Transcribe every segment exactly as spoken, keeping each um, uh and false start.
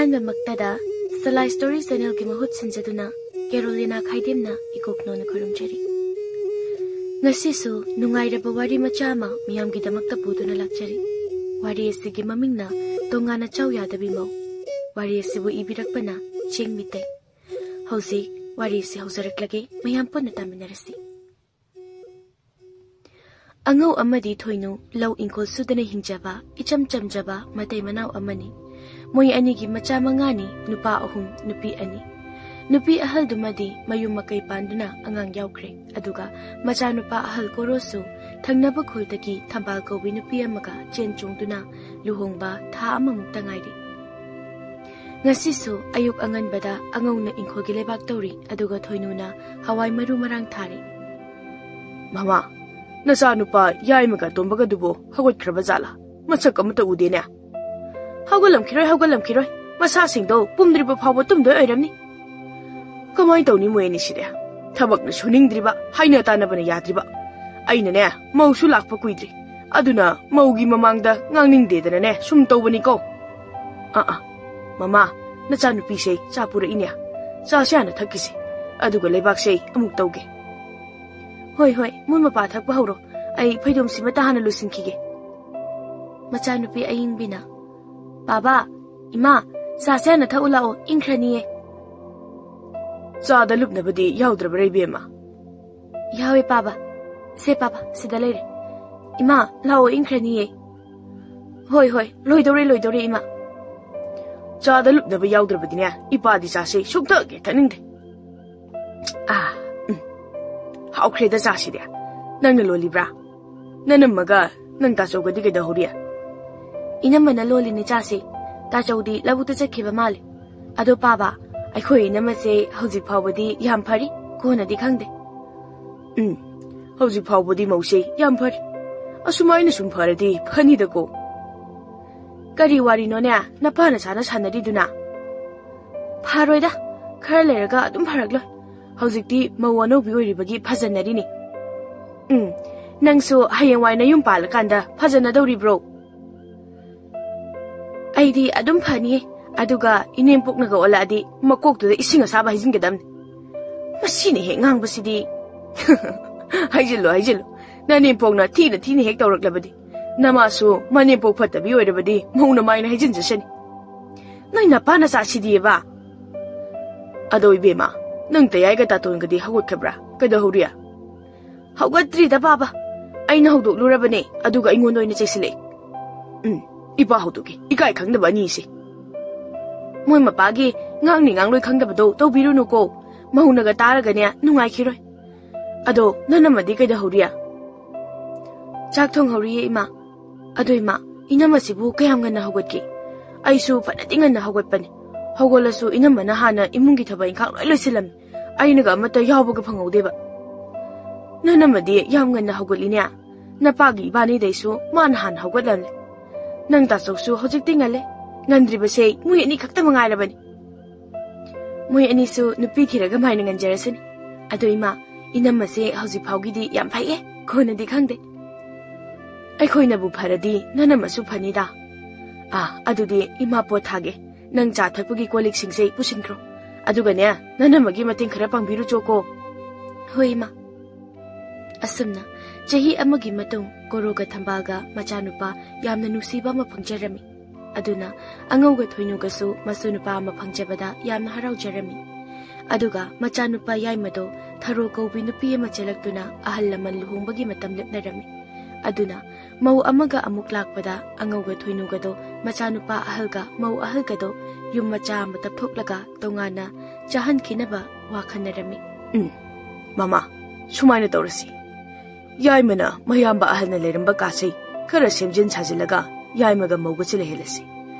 ꯑꯍꯥꯟꯕꯃꯛꯇꯗ ꯁꯂꯥꯏ story ꯆꯦꯅꯦꯜꯒꯤ ꯃꯍꯨꯠ ꯁꯤꯟꯖꯗꯨꯅ ꯀꯦꯔꯣꯂꯤꯅꯥ ꯈꯥꯏꯗꯦꯝꯅ ꯏꯀꯣꯛꯅꯣꯅ ꯈꯨꯔꯨꯝꯖꯔꯤ꯫ ꯉꯁꯤꯁꯨ ꯅꯨꯡꯉꯥꯏꯔꯕ ꯋꯥꯔꯤ ꯃꯆꯥ ꯑꯃ ꯃꯤꯌꯥꯝꯒꯤꯗꯃꯛꯇ ꯄꯨꯗꯨꯅ ꯂꯥꯛꯆꯔꯤ꯫ ꯋꯥꯔꯤ ꯑꯁꯤꯒꯤ ꯃꯃꯤꯡꯅ ꯇꯣꯉꯥꯟꯅ ꯆꯥꯎ ꯌꯥꯗꯕꯤ ꯃꯧ꯫ ꯋꯥꯔꯤ ꯑꯁꯤꯕꯨ ꯏꯕꯤꯔꯛꯄꯅ ꯆꯦꯡ ꯃꯤꯇꯩ꯫ ꯍꯧꯖꯤꯛ ꯋꯥꯔꯤ ꯑꯁꯤ ꯍꯧꯖꯔꯛꯂꯒꯦ, ꯃꯌꯥꯝ ꯄꯨꯟꯅ ꯇꯥꯃꯤꯟꯅꯔꯁꯤ꯫ ꯑꯉꯧ ꯑꯃꯗꯤ ꯊꯣꯏꯅꯨ ꯂꯧ ꯏꯪꯈꯣꯜ ꯁꯨꯗꯅ ꯍꯤꯡꯖꯕ ꯏꯆꯝ ꯆꯝꯖꯕ ꯃꯇꯩ ꯃꯅꯥꯎ ꯑꯃꯅꯤ꯫ ꯃꯣꯏ ꯑꯅꯤꯒꯤ ꯃꯆꯥ ꯃꯉꯥꯅꯤ, ꯅꯨꯄꯥ ꯑꯍꯨꯝ, ꯅꯨꯄꯤ ꯑꯅꯤ꯫ ꯅꯨꯄꯤ ꯑꯍꯜꯗꯨꯃꯗꯤ ꯃꯌꯨꯝ ꯃꯀꯩ ꯄꯥꯟꯗꯨꯅ ꯑꯉꯥꯡ ꯌꯥꯎꯈ꯭ꯔꯦ, ꯑꯗꯨꯒ ꯃꯆꯥꯅꯨꯄꯥ ꯑꯍꯜ ꯀꯣꯔꯣꯁꯨ ꯊꯪꯅꯕ ꯈꯨꯜꯗꯒꯤ ꯊꯝꯕꯥꯜ ꯀꯧꯕꯤ ꯅꯨꯄꯤ ꯑꯃꯒ ꯆꯦꯟ ꯆꯣꯡꯗꯨꯅ ꯂꯨꯍꯣꯡꯕ ꯊꯥ ꯑꯃꯃꯨꯛꯇ ꯉꯥꯏꯔꯤ꯫ ꯉꯁꯤꯁꯨ ꯑꯌꯨꯛ ꯑꯉꯟꯕꯗ ꯑꯉꯧꯅ ꯏꯪꯈꯣꯜꯒꯤ ꯂꯩꯕꯥꯛ ꯇꯧꯔꯤ, ꯑꯗꯨꯒ ꯊꯣꯏꯅꯨꯅ ꯍꯋꯥꯏ ꯃꯔꯨ ꯃꯔꯥꯡ ꯊꯥꯔꯤ꯫ "ꯃꯃꯥ, ꯅꯆꯥꯅꯨꯄꯥ ꯌꯥꯏꯃꯒ ꯇꯣꯝꯕꯒꯗꯨꯕꯨ ꯍꯧꯒꯠꯈ꯭ꯔꯕ ꯖꯥꯠꯂꯥ? ꯃꯁꯛ ꯑꯃꯠꯇ ꯎꯗꯦꯅꯦ?" "ꯍꯧꯒꯠꯂꯝꯈꯤꯔꯣꯏ, ꯍꯧꯒꯠꯂꯝꯈꯤꯔꯣꯏ, ꯃꯁꯥꯁꯤꯡꯗꯣ ꯄꯨꯝꯗ꯭ꯔꯤꯕ ꯐꯥꯎꯕ ꯇꯨꯝꯗꯣꯏ ꯑꯣꯏꯔꯝꯅꯤ꯫ ꯀꯃꯥꯏꯅ ꯇꯧꯅꯤ ꯃꯣꯏ ꯑꯅꯤꯁꯤꯗꯤ? ꯊꯕꯛꯅ ꯁꯨꯅꯤꯡꯗ꯭ꯔꯤꯕ, ꯍꯥꯏꯅ ꯇꯥꯅꯕꯅ ꯌꯥꯗ꯭ꯔꯤꯕ꯫ ꯑꯩꯅꯅꯦ, ꯃꯧꯁꯨ ꯂꯥꯛꯄ ꯀꯨꯏꯗ꯭ꯔꯤ, ꯑꯗꯨꯅ ꯃꯧꯒꯤ ꯃꯃꯥꯡꯗ ꯉꯥꯡꯅꯤꯡꯗꯦꯗꯅꯅꯦ ꯁꯨꯝ ꯇꯧꯕꯅꯤꯀꯣ꯫ ꯑꯥ ꯑꯥ, ꯃꯃꯥ, ꯅꯆꯥꯅꯨꯄꯤꯁꯦ ꯆꯥ ꯄꯨꯔꯛꯏꯅꯦ, ꯆꯥꯁꯦ ꯍꯥꯟꯅ ꯊꯛꯈꯤꯁꯦ, ꯑꯗꯨꯒ ꯂꯩꯕꯥꯛꯁꯦ ꯑꯃꯨꯛ ꯇꯧꯒꯦ꯫" "ꯍꯣꯏ ꯍꯣꯏ, ꯃꯣꯏ ꯃꯄꯥ ꯊꯛꯄ ꯍꯧꯔꯣ, ꯑꯩ ꯐꯩꯖꯣꯝꯁꯤꯃꯇ ꯍꯥꯟꯅ ꯂꯣꯏꯁꯤꯟꯈꯤꯒꯦ꯫" ꯃꯆꯥꯅꯨꯄꯤ ꯑꯌꯤꯡꯕꯤꯅ, "ꯕꯥꯕꯥ, ꯏꯃꯥ, ꯆꯥꯁꯦ ꯍꯥꯟꯅ ꯊꯛꯎ ꯂꯥꯛꯑꯣ, ꯏꯪꯈ꯭ꯔꯅꯤꯌꯦ꯫" "ꯆꯥꯗ ꯂꯨꯞꯅꯕꯗꯤ ꯌꯥꯎꯗ꯭ꯔꯕ꯭ꯔꯥ, ꯏꯕꯦꯝꯃ?" "ꯌꯥꯎꯋꯦ ꯄꯥꯕ꯫ ꯁꯦ ꯄꯥꯕ, ꯁꯤꯗ ꯂꯩꯔꯦ꯫ ꯏꯃꯥ, ꯂꯥꯛꯑꯣ, ꯏꯪꯈ꯭ꯔꯅꯤꯌꯦ꯫" "ꯍꯣꯏ ꯍꯣꯏ, ꯂꯣꯏꯗꯧꯔꯦ, ꯂꯣꯏꯗꯧꯔꯦ ꯏꯃꯥ꯫" "ꯆꯥꯗ ꯂꯨꯞꯅꯕ ꯌꯥꯎꯗ꯭ꯔꯕꯗꯤꯅꯦ, ꯏꯄꯥꯗꯤ ꯆꯥꯁꯦ ꯁꯨꯛꯊꯛ ꯍꯦꯛ ꯊꯛꯅꯤꯡꯗꯦ꯫ ꯑꯥ, ꯎꯝ, ꯍꯥꯎꯈ꯭ꯔꯦꯗ ꯆꯥꯁꯤꯗꯤ꯫ ꯅꯪꯅ ꯂꯣꯜꯂꯤꯕ꯭ꯔꯥ? ꯅꯅꯝꯃꯒ ꯅꯪ ꯇꯥꯆꯧꯒꯗꯤ ꯀꯩꯗꯧꯍꯧꯔꯤ?" "ꯏꯅꯝꯃꯅ ꯂꯣꯜꯂꯤꯅꯦ ꯆꯥꯁꯦ꯫ ꯇꯥꯆꯧꯗꯤ ꯂꯧꯕꯨꯛꯇ ꯆꯠꯈꯤꯕ ꯃꯥꯜꯂꯦ꯫ ꯑꯗꯣ ꯄꯥꯕ, ꯑꯩꯈꯣꯏ ꯏꯅꯝꯃꯁꯦ ꯍꯧꯖꯤꯛ ꯐꯥꯎꯕꯗꯤ ꯌꯥꯝ ꯐꯔꯤ, ꯀꯣꯟꯅꯗꯤ ꯈꯪꯗꯦ꯫" "ꯎꯝ, ꯍꯧꯖꯤꯛ ꯐꯥꯎꯕꯗꯤ ꯃꯧꯁꯦ ꯌꯥꯝ ꯐꯔꯤ꯫ ꯑꯁꯨꯃꯥꯏꯅ ꯁꯨꯝ ꯐꯔꯗꯤ ꯐꯅꯤꯗꯀꯣ꯫" "ꯀꯔꯤ ꯋꯥꯔꯤꯅꯣꯅꯦ ꯅꯄꯥ ꯅꯆꯥꯅ ꯁꯥꯟꯅꯔꯤꯗꯨꯅ?" "ꯐꯔꯣꯏꯗ, ꯈꯔ ꯂꯩꯔꯒ ꯑꯗꯨꯝ ꯐꯔꯛꯂꯣꯏ꯫ ꯍꯧꯖꯤꯛꯇꯤ ꯃꯧ ꯑꯅꯧꯕꯤ ꯑꯣꯏꯔꯤꯕꯒꯤ ꯐꯖꯅꯔꯤꯅꯤ꯫" "ꯎꯝ, ꯅꯪꯁꯨ ꯍꯌꯦꯡꯋꯥꯏ ꯅꯌꯨꯝ ꯄꯥꯜꯂꯀꯥꯟꯗ ꯐꯖꯅꯗꯧꯔꯤꯕ꯭ꯔꯣ?" "ꯑꯩꯗꯤ ꯑꯗꯨꯝ ꯐꯅꯤꯌꯦ, ꯑꯗꯨꯒ ꯏꯅꯦꯝꯄꯣꯛꯅꯒ ꯑꯣꯜꯂꯛꯑꯗꯤ ꯃꯀꯣꯛꯇꯨꯗ ꯏꯁꯤꯡ ꯑꯁꯥꯕ ꯍꯩꯖꯤꯟꯒꯗꯕꯅꯤ꯫ ꯃꯁꯤꯅ ꯍꯦꯛ ꯉꯥꯡꯕꯁꯤꯗꯤ꯫ ꯍꯩꯖꯤꯜꯂꯨ, ꯍꯩꯖꯤꯜꯂꯨ꯫ ꯅꯅꯦꯝꯄꯣꯛꯅ ꯊꯤꯅ ꯊꯤꯅ ꯍꯦꯛ ꯇꯧꯔꯛꯂꯕꯗꯤ, ꯅꯃꯥꯁꯨ ꯃꯅꯦꯝꯄꯣꯛ ꯐꯠꯇꯕꯤ ꯑꯣꯏꯔꯕꯗꯤ ꯃꯧꯅ ꯃꯥꯏꯅ ꯍꯩꯖꯤꯟꯖꯁꯅꯤ꯫ ꯅꯣꯏ ꯅꯄꯥ ꯅꯆꯥꯁꯤꯗꯤꯕ꯫ ꯑꯗꯣ ꯏꯕꯦꯝꯃ, ꯅꯪ ꯇꯌꯥꯏꯒ ꯇꯥꯇꯣꯟꯒꯗꯤ ꯍꯧꯒꯠꯈ꯭ꯔꯕ꯭ꯔꯥ? ꯀꯩꯗꯧꯍꯧꯔꯤ? ꯍꯧꯒꯠꯇ꯭ꯔꯤꯗ ꯕꯥꯕꯥ꯫ ꯑꯩꯅ ꯍꯧꯗꯣꯛꯂꯨꯔꯕꯅꯦ, ꯑꯗꯨꯒ ꯑꯩꯉꯣꯟꯗ ꯑꯣꯏꯅ ꯆꯩꯁꯤꯜꯂꯛꯑꯦ꯫ ꯎꯝ, ꯏꯄꯥ ꯍꯧꯗꯣꯛꯀꯦ, ꯏꯀꯥꯏ ꯈꯪꯗꯕ ꯑꯅꯤꯁꯦ꯫ ꯃꯣꯏ ꯃꯄꯥꯒꯤ ꯉꯥꯡꯅꯤ ꯉꯥꯡꯂꯣꯏ ꯈꯪꯗꯕꯗꯣ ꯇꯧꯕꯤꯔꯨꯅꯨꯀꯣ꯫ ꯃꯧꯅꯒ ꯇꯥꯔꯒꯅꯦ ꯅꯨꯡꯉꯥꯏꯈꯤꯔꯣꯏ꯫ ꯑꯗꯣ ꯅꯅꯝꯃꯗꯤ ꯀꯩꯗꯧꯍꯧꯔꯤ? ꯆꯥꯛ ꯊꯣꯡꯍꯧꯔꯤꯌꯦ ꯏꯃꯥ꯫ ꯑꯗꯣ ꯏꯃꯥ, ꯏꯅꯝꯃꯁꯤꯕꯨ ꯀꯌꯥꯝ ꯉꯟꯅ ꯍꯧꯒꯠꯀꯦ? ꯑꯩꯁꯨ ꯐꯅꯗꯤ ꯉꯟꯅ ꯍꯧꯒꯠꯄꯅꯦ꯫ ꯍꯧꯒꯠꯂꯁꯨ ꯏꯅꯝꯃꯅ ꯍꯥꯟꯅ ꯏꯃꯨꯡꯒꯤ ꯊꯕꯛ ꯏꯪꯈꯥꯡ ꯂꯣꯏ ꯂꯣꯏꯁꯤꯜꯂꯝꯃꯤ꯫ ꯑꯩꯅꯒ ꯑꯃꯠꯇ ꯌꯥꯎꯕꯒ ꯐꯪꯍꯧꯗꯦꯕ꯫ ꯅꯅꯝꯃꯗꯤ ꯌꯥꯝ ꯉꯟꯅ ꯍꯧꯒꯠꯂꯤꯅꯦ꯫ ꯅꯄꯥꯒꯤ ꯏꯕꯥꯅꯤꯗꯩꯁꯨ ꯃꯥꯅ ꯍꯥꯟꯅ ꯍꯧꯒꯠꯂꯝꯂꯦ꯫ ꯅꯪ ꯇꯥꯆꯧꯁꯨ ꯍꯧꯖꯤꯛꯇꯤ ꯉꯜꯂꯦ꯫ ꯉꯟꯗ꯭ꯔꯤꯕꯁꯦ ꯃꯣꯏ ꯑꯅꯤ ꯈꯛꯇ ꯃꯉꯥꯏꯔꯕꯅꯤ꯫ ꯃꯣꯏ ꯑꯅꯤꯁꯨ ꯅꯨꯄꯤ ꯊꯤꯔꯒ ꯃꯥꯏꯅ ꯉꯟꯖꯔꯁꯅꯤ꯫ ꯑꯗꯣ ꯏꯃꯥ, ꯏꯅꯝꯃꯁꯦ ꯍꯧꯖꯤꯛ ꯐꯥꯎꯒꯤꯗꯤ ꯌꯥꯝ ꯐꯩꯌꯦ, ꯀꯣꯟꯅꯗꯤ ꯈꯪꯗꯦ꯫ ꯑꯩꯈꯣꯏꯅꯕꯨ ꯐꯔꯗꯤ ꯅꯅꯝꯃꯁꯨ ꯐꯅꯤꯗ꯫ ꯑꯥ, ꯑꯗꯨꯗꯤ ꯏꯃꯥ ꯄꯣꯠ ꯊꯥꯒꯦ꯫ ꯅꯪ ꯆꯥ ꯊꯛꯄꯒꯤ ꯀꯣꯜ ꯂꯤꯛꯁꯤꯡꯁꯦ ꯄꯨꯁꯤꯟꯈ꯭ꯔꯣ꯫ ꯑꯗꯨꯒꯅꯦ, ꯅꯅꯝꯃꯒꯤ ꯃꯇꯦꯡ ꯈꯔ ꯄꯥꯡꯕꯤꯔꯨꯆꯣꯀꯣ꯫ ꯍꯣꯏ ꯏꯃꯥ꯫ ꯑꯁꯨꯝꯅ ꯆꯍꯤ ꯑꯃꯒꯤ ꯃꯇꯨꯡ ꯀꯣꯔꯣꯒ ꯊꯝꯕꯥꯜꯒ ꯃꯆꯥꯅꯨꯄꯥ ꯌꯥꯝꯅ ꯅꯨꯡꯁꯤꯕ ꯑꯃ ꯐꯪꯖꯔꯝꯃꯤ꯫ ꯑꯗꯨꯅ ꯑꯉꯧꯒ ꯊꯣꯏꯅꯨꯒꯁꯨ ꯃꯁꯨ ꯅꯨꯄꯥ ꯑꯃ ꯐꯪꯖꯕꯗ ꯌꯥꯝꯅ ꯍꯔꯥꯎꯖꯔꯝꯃꯤ꯫ ꯑꯗꯨꯒ ꯃꯆꯥꯅꯨꯄꯥ ꯌꯥꯏꯃꯗꯣ ꯊꯔꯣ ꯀꯧꯕꯤ ꯅꯨꯄꯤ ꯑꯃ ꯆꯦꯜꯂꯛꯇꯨꯅ ꯑꯍꯜ ꯂꯃꯟ ꯂꯨꯍꯣꯡꯕꯒꯤ ꯃꯇꯝ ꯂꯦꯞꯅꯔꯝꯃꯤ꯫ ꯑꯗꯨꯅ ꯃꯧ ꯑꯃꯒ ꯑꯃꯨꯛ ꯂꯥꯛꯄꯗ ꯑꯉꯧꯒ ꯊꯣꯏꯅꯨꯒꯗꯣ ꯃꯆꯥꯅꯨꯄꯥ ꯑꯍꯜꯒ ꯃꯧ ꯑꯍꯜꯒꯗꯣ ꯌꯨꯝ ꯃꯆꯥ ꯑꯃ ꯇꯞꯊꯣꯛꯂꯒ ꯇꯣꯉꯥꯟꯅ ꯆꯥꯍꯟꯈꯤꯅꯕ ꯋꯥ ꯈꯟꯅꯔꯝꯃꯤ꯫ ꯎꯝ, ꯃꯃꯥ, ꯁꯨꯃꯥꯏꯅ ꯇꯧꯔꯁꯤ꯫ ꯌꯥꯏꯃꯅ ꯃꯌꯥꯝꯕ ꯑꯍꯜꯅ ꯂꯩꯔꯝꯕ ꯀꯥꯁꯦ ꯈꯔ ꯁꯦꯝꯖꯤꯟ ꯁꯥꯖꯤꯜꯂꯒ ꯌꯥꯏꯃꯒ ꯃꯧꯒꯁꯦ ꯂꯩꯍꯜꯂꯁꯤ꯫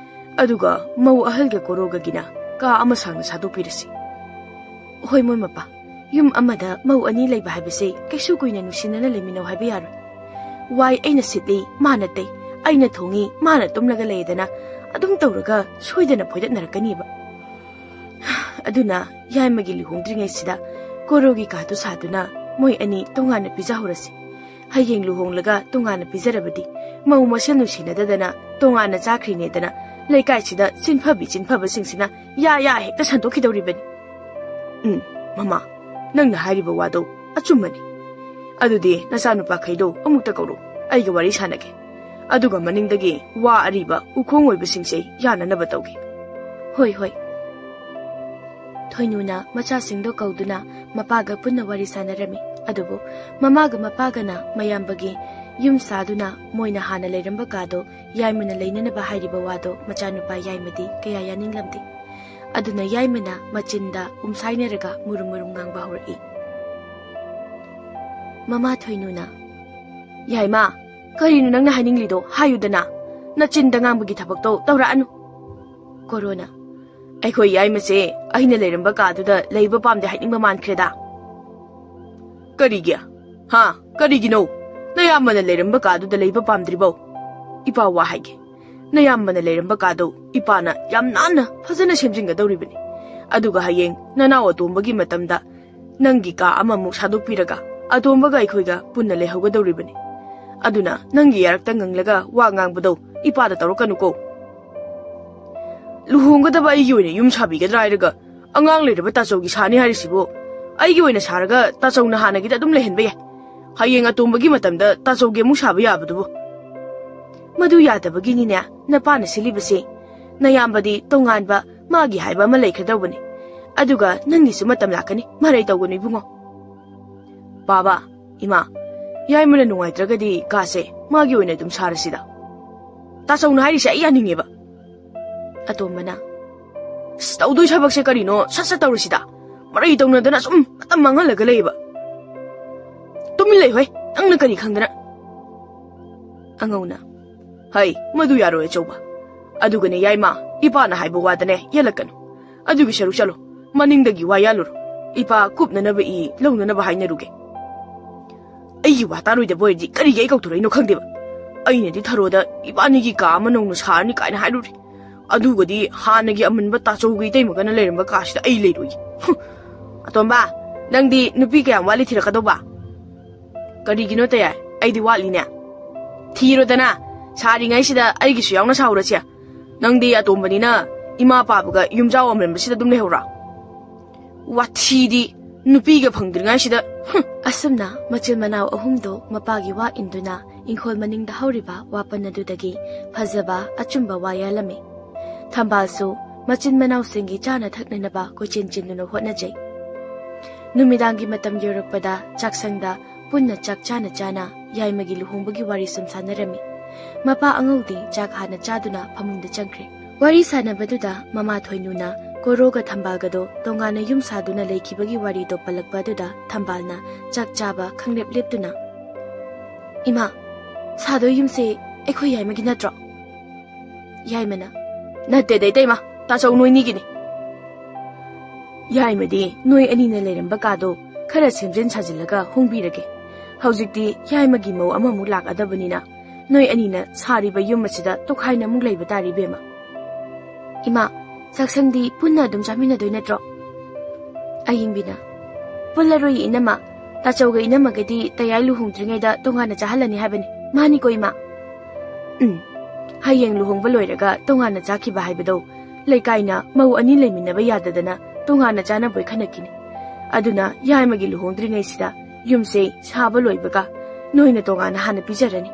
ꯑꯗꯨꯒ ꯃꯧ ꯑꯍꯜꯒ ꯀꯣꯔꯣꯒꯒꯤꯅ ꯀꯥ ꯑꯃ ꯁꯥꯡꯅ ꯁꯥꯗꯣꯛꯄꯤꯔꯁꯤ꯫ ꯍꯣꯏ, ꯃꯣꯏ ꯃꯄꯥ, ꯌꯨꯝ ꯑꯃꯗ ꯃꯧ ꯑꯅꯤ ꯂꯩꯕ ꯍꯥꯏꯕꯁꯦ ꯀꯩꯁꯨ ꯀꯨꯏꯅ ꯅꯨꯡꯁꯤꯅꯅ ꯂꯩꯃꯤꯟꯅꯧ ꯍꯥꯏꯕ ꯌꯥꯔꯣꯏ꯫ ꯋꯥꯏ ꯑꯩꯅ ꯁꯤꯠꯂꯤ, ꯃꯥꯅ ꯇꯩ, ꯑꯩꯅ ꯊꯣꯡꯉꯤ, ꯃꯥꯅ ꯇꯨꯝꯂꯒ ꯂꯩꯗꯅ ꯑꯗꯨꯝ ꯇꯧꯔꯒ ꯁꯣꯏꯗꯅ ꯐꯣꯏꯗꯠꯅꯔꯛꯀꯅꯤꯕ꯫ ꯑꯗꯨꯅ ꯌꯥꯏꯃꯒꯤ ꯂꯨꯍꯣꯡꯗ꯭ꯔꯤꯉꯩꯁꯤꯗ ꯀꯣꯔꯣꯒꯤ ꯀꯥꯗꯨ ꯁꯥꯗꯨꯅ ꯃꯣꯏ ꯑꯅꯤ ꯇꯣꯉꯥꯟꯅ ꯄꯤꯖꯍꯧꯔꯁꯤ꯫ ꯍꯌꯦꯡ ꯂꯨꯍꯣꯡꯂꯒ ꯇꯣꯉꯥꯟꯅ ꯄꯤꯖꯔꯕꯗꯤ ꯃꯧ ꯃꯁꯦꯜ ꯅꯨꯡꯁꯤꯅꯗꯗꯅ ꯇꯣꯉꯥꯟꯅ ꯆꯥꯈ꯭ꯔꯤꯅꯦꯗꯅ ꯂꯩꯀꯥꯏꯁꯤꯗ ꯆꯤꯟꯐꯕꯤ ꯆꯤꯟꯐꯕꯁꯤꯡꯁꯤꯅ ꯌꯥ ꯌꯥ ꯍꯦꯛꯇ ꯁꯟꯗꯣꯛꯈꯤꯗꯧꯔꯤꯕꯅꯤ꯫ ꯎꯝ, ꯃꯃꯥ, ꯅꯪꯅ ꯍꯥꯏꯔꯤꯕ ꯋꯥꯗꯣ ꯑꯆꯨꯝꯕꯅꯤ꯫ ꯑꯗꯨꯗꯤ ꯅꯆꯥꯅꯨꯄꯥꯈꯩꯗꯣ ꯑꯃꯨꯛꯇ ꯀꯧꯔꯣ, ꯑꯩꯒ ꯋꯥꯔꯤ ꯁꯥꯟꯅꯒꯦ꯫ ꯑꯗꯨꯒ ꯃꯅꯤꯡꯗꯒꯤ ꯋꯥ ꯑꯔꯤꯕ ꯎꯈꯣꯡ ꯑꯣꯏꯕꯁꯤꯡꯁꯦ ꯌꯥꯅꯅꯕ ꯇꯧꯒꯦ꯫ ꯍꯣꯏ, ꯍꯣꯏ꯫ ꯊꯣꯏꯅꯨꯅ ꯃꯆꯥꯁꯤꯡꯗꯣ ꯀꯧꯗꯨꯅ ꯃꯄꯥꯒ ꯄꯨꯟꯅ ꯋꯥꯔꯤ ꯁꯥꯟꯅꯔꯝꯃꯤ꯫ ꯑꯗꯨꯕꯨ ꯃꯃꯥꯒ ꯃꯄꯥꯒꯅ ꯃꯌꯥꯝꯕꯒꯤ ꯌꯨꯝ ꯁꯥꯗꯨꯅ ꯃꯣꯏꯅ ꯍꯥꯟꯅ ꯂꯩꯔꯝꯕ ꯀꯥꯗꯣ ꯌꯥꯏꯃꯅ ꯂꯩꯅꯅꯕ ꯍꯥꯏꯔꯤꯕ ꯋꯥꯗꯣ ꯃꯆꯥꯅꯨꯄꯥ ꯌꯥꯏꯃꯗꯤ ꯀꯌꯥ ꯌꯥꯅꯤꯡꯂꯝꯗꯦ꯫ ꯑꯗꯨꯅ ꯌꯥꯏꯃꯅ ꯃꯆꯤꯟꯗ ꯎꯝꯁꯥꯏꯅꯔꯒ ꯃꯨꯔꯨꯝ ꯃꯨꯔꯨꯝ ꯉꯥꯡꯕ ꯍꯧꯔꯛꯏ꯫ ꯃꯃꯥ ꯊꯣꯏꯅꯨꯅ, "ꯌꯥꯏꯃ, ꯀꯔꯤꯅꯣ ꯅꯪꯅ ꯍꯥꯏꯅꯤꯡꯂꯤꯗꯣ? ꯍꯥꯏꯌꯨꯗꯅ꯫ ꯅꯆꯤꯟꯗ ꯉꯥꯡꯕꯒꯤ ꯊꯕꯛꯇꯣ ꯇꯧꯔꯛꯑꯅꯨ꯫" ꯀꯣꯔꯣꯅ, "ꯑꯩꯈꯣꯏ ꯌꯥꯏꯃꯁꯦ ꯑꯩꯅ ꯂꯩꯔꯝꯕ ꯀꯥꯗꯨꯗ ꯂꯩꯕ ꯄꯥꯝꯗꯦ ꯍꯥꯏꯅꯤꯡꯕ ꯃꯥꯟꯈ꯭ꯔꯦꯗ꯫" "ꯀꯔꯤꯒꯤ? ꯍꯥ? ꯀꯔꯤꯒꯤꯅꯣ? ꯅꯌꯥꯝꯕꯅ ꯂꯩꯔꯝꯕ ꯀꯥꯗꯨꯗ ꯂꯩꯕ ꯄꯥꯝꯗ꯭ꯔꯤꯕꯧ? ꯏꯄꯥ ꯋꯥ ꯍꯥꯏꯒꯦ꯫ ꯅꯌꯥꯝꯕꯅ ꯂꯩꯔꯝꯕ ꯀꯥꯗꯣ ꯏꯄꯥꯅ ꯌꯥꯝ ꯅꯥꯟꯅ ꯐꯖꯅ ꯁꯦꯝꯖꯤꯟꯒꯗꯧꯔꯤꯕꯅꯤ꯫ ꯑꯗꯨꯒ ꯍꯌꯦꯡ ꯅꯅꯥꯎ ꯑꯇꯣꯝꯕꯒꯤ ꯃꯇꯝꯗ ꯅꯪꯒꯤ ꯀꯥ ꯑꯃꯃꯨꯛ ꯁꯥꯗꯣꯛꯄꯤꯔꯒ ꯑꯇꯣꯝꯕꯒ ꯑꯩꯈꯣꯏꯒ ꯄꯨꯟꯅ ꯂꯩꯍꯧꯒꯗꯧꯔꯤꯕꯅꯤ꯫ ꯑꯗꯨꯅ ꯅꯪꯒꯤ ꯌꯥꯔꯛꯇ ꯉꯪꯂꯒ ꯋꯥ ꯉꯥꯡꯕꯗꯣ ꯏꯄꯥꯗ ꯇꯧꯔꯛꯀꯅꯨꯀꯣ꯫ ꯂꯨꯍꯣꯡꯒꯗꯕ ꯑꯩꯒꯤ ꯑꯣꯏꯅ ꯌꯨꯝ ꯁꯥꯕꯤꯒꯗ꯭ꯔꯥ ꯍꯥꯏꯔꯒ ꯑꯉꯥꯡ ꯂꯩꯔꯕ ꯇꯥꯆꯧꯒꯤ ꯁꯥꯅꯤ ꯍꯥꯏꯔꯤꯁꯤꯕꯨ? ꯑꯩꯒꯤ ꯑꯣꯏꯅ ꯁꯥꯔꯒ ꯇꯥꯆꯧꯅ ꯍꯥꯟꯅꯒꯤꯗ ꯑꯗꯨꯝ ꯂꯩꯍꯟꯕ ꯌꯥꯏ꯫ ꯍꯌꯦꯡ ꯑꯇꯣꯝꯕꯒꯤ ꯃꯇꯝꯗ ꯇꯥꯆꯧꯒꯤ ꯑꯃꯨꯛ ꯁꯥꯕ ꯌꯥꯕꯗꯨꯕꯨ?" "ꯃꯗꯨ ꯌꯥꯗꯕꯒꯤꯅꯤꯅꯦ ꯅꯄꯥꯅ ꯁꯤꯜꯂꯤꯕꯁꯦ꯫ ꯅꯌꯥꯝꯕꯗꯤ ꯇꯣꯉꯥꯟꯕ ꯃꯥꯒꯤ ꯍꯥꯏꯕ ꯑꯃ ꯂꯩꯈ꯭ꯔꯗꯧꯕꯅꯤ꯫ ꯑꯗꯨꯒ ꯅꯪꯒꯤꯁꯨ ꯃꯇꯝ ꯂꯥꯛꯀꯅꯤ, ꯃꯔꯩ ꯇꯧꯒꯅꯨ ꯏꯕꯨꯡꯉꯣ꯫" "ꯕꯥꯕꯥ, ꯏꯃꯥ, ꯌꯥꯏꯃꯅ ꯅꯨꯡꯉꯥꯏꯇ꯭ꯔꯒꯗꯤ ꯀꯥꯁꯦ ꯃꯥꯒꯤ ꯑꯣꯏꯅ ꯑꯗꯨꯝ ꯁꯥꯔꯁꯤꯗ꯫ ꯇꯥꯆꯧꯅ ꯍꯥꯏꯔꯤꯁꯦ ꯑꯩ ꯌꯥꯅꯤꯡꯉꯦꯕ꯫" ꯑꯇꯣꯝꯕꯅ, "ꯑꯁ, ꯇꯧꯗꯣꯏ ꯊꯕꯛꯁꯦ ꯀꯔꯤꯅꯣ? ꯁꯠ ꯁꯠ ꯇꯧꯔꯁꯤꯗ꯫ ꯃꯔꯩ ꯇꯧꯅꯗꯅ ꯁꯨꯝ ꯃꯇꯝ ꯃꯥꯡꯍꯜꯂꯒ ꯂꯩꯌꯦꯕ꯫" "ꯇꯨꯃꯤꯟ ꯂꯩ ꯍꯣꯏ, ꯅꯪꯅ ꯀꯔꯤ ꯈꯪꯗꯅ?" ꯑꯉꯧꯅ, "ꯍꯩ, ꯃꯗꯨ ꯌꯥꯔꯣꯏ ꯑꯆꯧꯕ꯫ ꯑꯗꯨꯒꯅꯦ ꯌꯥꯏꯃ, ꯏꯄꯥꯅ ꯍꯥꯏꯕ ꯋꯥꯗꯅꯦ ꯌꯦꯜꯂꯛꯀꯅꯨ꯫ ꯑꯗꯨꯒꯤ ꯁꯔꯨꯛ ꯆꯠꯂꯣ, ꯃꯅꯤꯡꯗꯒꯤ ꯋꯥ ꯌꯥꯜꯂꯨꯔꯣ꯫ ꯏꯄꯥ ꯀꯨꯞꯅꯅꯕ ꯏ ꯂꯧꯅꯅꯕ ꯍꯥꯏꯅꯔꯨꯒꯦ꯫ ꯑꯩꯒꯤ ꯋꯥ ꯇꯥꯔꯣꯏꯗꯕ ꯑꯣꯏꯔꯗꯤ ꯀꯔꯤꯒꯤ ꯑꯩ ꯀꯧꯊꯣꯔꯛꯏꯅꯣ ꯈꯪꯗꯦꯕ꯫ ꯑꯩꯅꯗꯤ ꯊꯔꯣꯗ ꯏꯕꯥꯅꯤꯒꯤ ꯀꯥ ꯑꯃ ꯅꯧꯅ ꯁꯥꯔꯅꯤ ꯀꯥꯏꯅ ꯍꯥꯏꯔꯨꯔꯦ꯫ ꯑꯗꯨꯒꯗꯤ ꯍꯥꯟꯅꯒꯤ ꯑꯃꯟꯕ ꯇꯥꯆꯧꯒ ꯏꯇꯩꯃꯒꯅ ꯂꯩꯔꯝꯕ ꯀꯥꯁꯤꯗ ꯑꯩ ꯂꯩꯔꯣꯏꯌꯦ꯫ ꯍꯨꯝ꯫ ꯑꯇꯣꯝꯕ, ꯅꯪꯗꯤ ꯅꯨꯄꯤ ꯀꯌꯥꯝ ꯋꯥꯠꯂꯤ ꯊꯤꯔꯛꯀꯗꯧꯕ?" "ꯀꯔꯤꯒꯤꯅꯣ ꯇꯌꯥꯏ? ꯑꯩꯗꯤ ꯋꯥꯠꯂꯤꯅꯦ꯫" "ꯊꯤꯔꯣꯗꯅ, ꯁꯥꯔꯤꯉꯩꯁꯤꯗ ꯑꯩꯒꯤꯁꯨ ꯌꯥꯎꯅ ꯁꯥꯍꯧꯔꯁꯦ꯫ ꯅꯪꯗꯤ ꯑꯇꯣꯝꯕꯅꯤꯅ ꯏꯃꯥ ꯄꯥꯕꯒ ꯌꯨꯝꯖꯥꯎ ꯑꯃꯔꯝꯕꯁꯤꯗ ꯑꯗꯨꯝ ꯂꯩꯍꯧꯔꯥ? ꯋꯥꯊꯤꯗꯤ, ꯅꯨꯄꯤꯒ ꯐꯪꯗ꯭ꯔꯤꯉꯩꯁꯤꯗ꯫ ꯍꯨꯝ꯫ ꯑꯁꯨꯝꯅ ꯃꯆꯤꯟ ꯃꯅꯥꯎ ꯑꯍꯨꯝꯗꯣ ꯃꯄꯥꯒꯤ ꯋꯥ ꯏꯟꯗꯨꯅ ꯏꯪꯈꯣꯜ ꯃꯅꯤꯡꯗ ꯍꯧꯔꯤꯕ ꯋꯥꯄꯟ ꯑꯗꯨꯗꯒꯤ ꯐꯖꯕ ꯑꯆꯨꯝꯕ ꯋꯥ ꯌꯥꯜꯂꯝꯃꯤ꯫ ꯊꯝꯕꯥꯜꯁꯨ ꯃꯆꯤꯟ ꯃꯅꯥꯎꯁꯤꯡꯒꯤ ꯆꯥꯅ ꯊꯛꯅꯅꯕ ꯀꯣꯏꯆꯦꯟ ꯆꯦꯟꯗꯨꯅ ꯍꯣꯠꯅꯖꯩ꯫ ꯅꯨꯃꯤꯗꯥꯡꯒꯤ ꯃꯇꯝ ꯌꯧꯔꯛꯄꯗ ꯆꯥꯛꯁꯪꯗ ꯄꯨꯟꯅ ꯆꯥꯛ ꯆꯥꯅ ꯆꯥꯅ ꯌꯥꯏꯃꯒꯤ ꯂꯨꯍꯣꯡꯕꯒꯤ ꯋꯥꯔꯤ ꯁꯨꯝ ꯁꯥꯟꯅꯔꯝꯃꯤ꯫ ꯃꯄꯥ ꯑꯉꯧꯗꯤ ꯆꯥꯛ ꯍꯥꯟꯅ ꯆꯥꯗꯨꯅ ꯐꯃꯨꯡꯗ ꯆꯪꯈ꯭ꯔꯦ꯫ ꯋꯥꯔꯤ ꯁꯥꯟꯅꯕꯗꯨꯗ ꯃꯃꯥ ꯊꯣꯏꯅꯨꯅ ꯀꯣꯔꯣꯒ ꯊꯝꯕꯥꯜꯒꯗꯣ ꯇꯣꯉꯥꯟꯅ ꯌꯨꯝ ꯁꯥꯗꯨꯅ ꯂꯩꯈꯤꯕꯒꯤ ꯋꯥꯔꯤ ꯇꯣꯞꯄꯜꯂꯛꯄ ꯑꯗꯨꯗ ꯊꯝꯕꯥꯜꯅ ꯆꯥꯛ ꯆꯥꯕ ꯈꯪꯂꯦꯞ ꯂꯦꯞꯇꯨꯅ, "ꯏꯃꯥ, ꯁꯥꯗꯣꯏ ꯌꯨꯝꯁꯦ ꯑꯩꯈꯣꯏ ꯌꯥꯏꯃꯒꯤ ꯅꯠꯇ꯭ꯔꯣ?" ꯌꯥꯏꯃꯅ, "ꯅꯠꯇꯦꯗ ꯏꯇꯩꯃ, ꯇꯥꯆꯧ ꯅꯣꯏꯅꯤꯒꯤꯅꯤ꯫ ꯌꯥꯏꯃꯗꯤ ꯅꯣꯏ ꯑꯅꯤꯅ ꯂꯩꯔꯝꯕ ꯀꯥꯗꯣ ꯈꯔ ꯁꯦꯝꯖꯤꯟ ꯁꯥꯖꯤꯜꯂꯒ ꯍꯣꯡꯕꯤꯔꯒꯦ꯫ ꯍꯧꯖꯤꯛꯇꯤ ꯌꯥꯏꯃꯒꯤ ꯃꯧ ꯑꯃꯃꯨꯛ ꯂꯥꯛꯑꯗꯕꯅꯤꯅ ꯅꯣꯏ ꯑꯅꯤꯅ ꯁꯥꯔꯤꯕ ꯌꯨꯝ ꯑꯁꯤꯗ ꯇꯣꯈꯥꯏꯅ ꯑꯃꯨꯛ ꯂꯩꯕ ꯇꯥꯔꯤ ꯏꯕꯦꯝꯃ꯫" "ꯏꯃꯥ, ꯆꯥꯛꯁꯪꯗꯤ ꯄꯨꯟꯅ ꯑꯗꯨꯝ ꯆꯥꯃꯤꯟꯅꯗꯣꯏ ꯅꯠꯇ꯭ꯔꯣ?" ꯑꯌꯤꯡꯕꯤꯅ, "ꯄꯨꯜꯂꯔꯣꯏ ꯏꯅꯝꯃ, ꯇꯥꯆꯧꯒ ꯏꯅꯝꯃꯒꯗꯤ ꯇꯌꯥꯏ ꯂꯨꯍꯣꯡꯗ꯭ꯔꯤꯉꯩꯗ ꯇꯣꯉꯥꯟꯅ ꯆꯥꯍꯜꯂꯅꯤ ꯍꯥꯏꯕꯅꯤ꯫ ꯃꯥꯅꯤꯀꯣ ꯏꯃꯥ?" "ꯎꯝ, ꯍꯌꯦꯡ ꯂꯨꯍꯣꯡꯕ ꯂꯣꯏꯔꯒ ꯇꯣꯉꯥꯟꯅ ꯆꯥꯈꯤꯕ ꯍꯥꯏꯕꯗꯣ ꯂꯩꯀꯥꯏꯅ ꯃꯧ ꯑꯅꯤ ꯂꯩꯃꯤꯟꯅꯕ ꯌꯥꯗꯗꯅ ꯇꯣꯉꯥꯟꯅ ꯆꯥꯅꯕꯣꯏ ꯈꯟꯅꯈꯤꯅꯤ꯫ ꯑꯗꯨꯅ ꯌꯥꯏꯃꯒꯤ ꯂꯨꯍꯣꯡꯗ꯭ꯔꯤꯉꯩꯁꯤꯗ ꯌꯨꯝꯁꯦ ꯁꯥꯕ ꯂꯣꯏꯕꯒ ꯅꯣꯏꯅ ꯇꯣꯉꯥꯟꯅ ꯍꯥꯟꯅ ꯄꯤꯖꯔꯅꯤ꯫"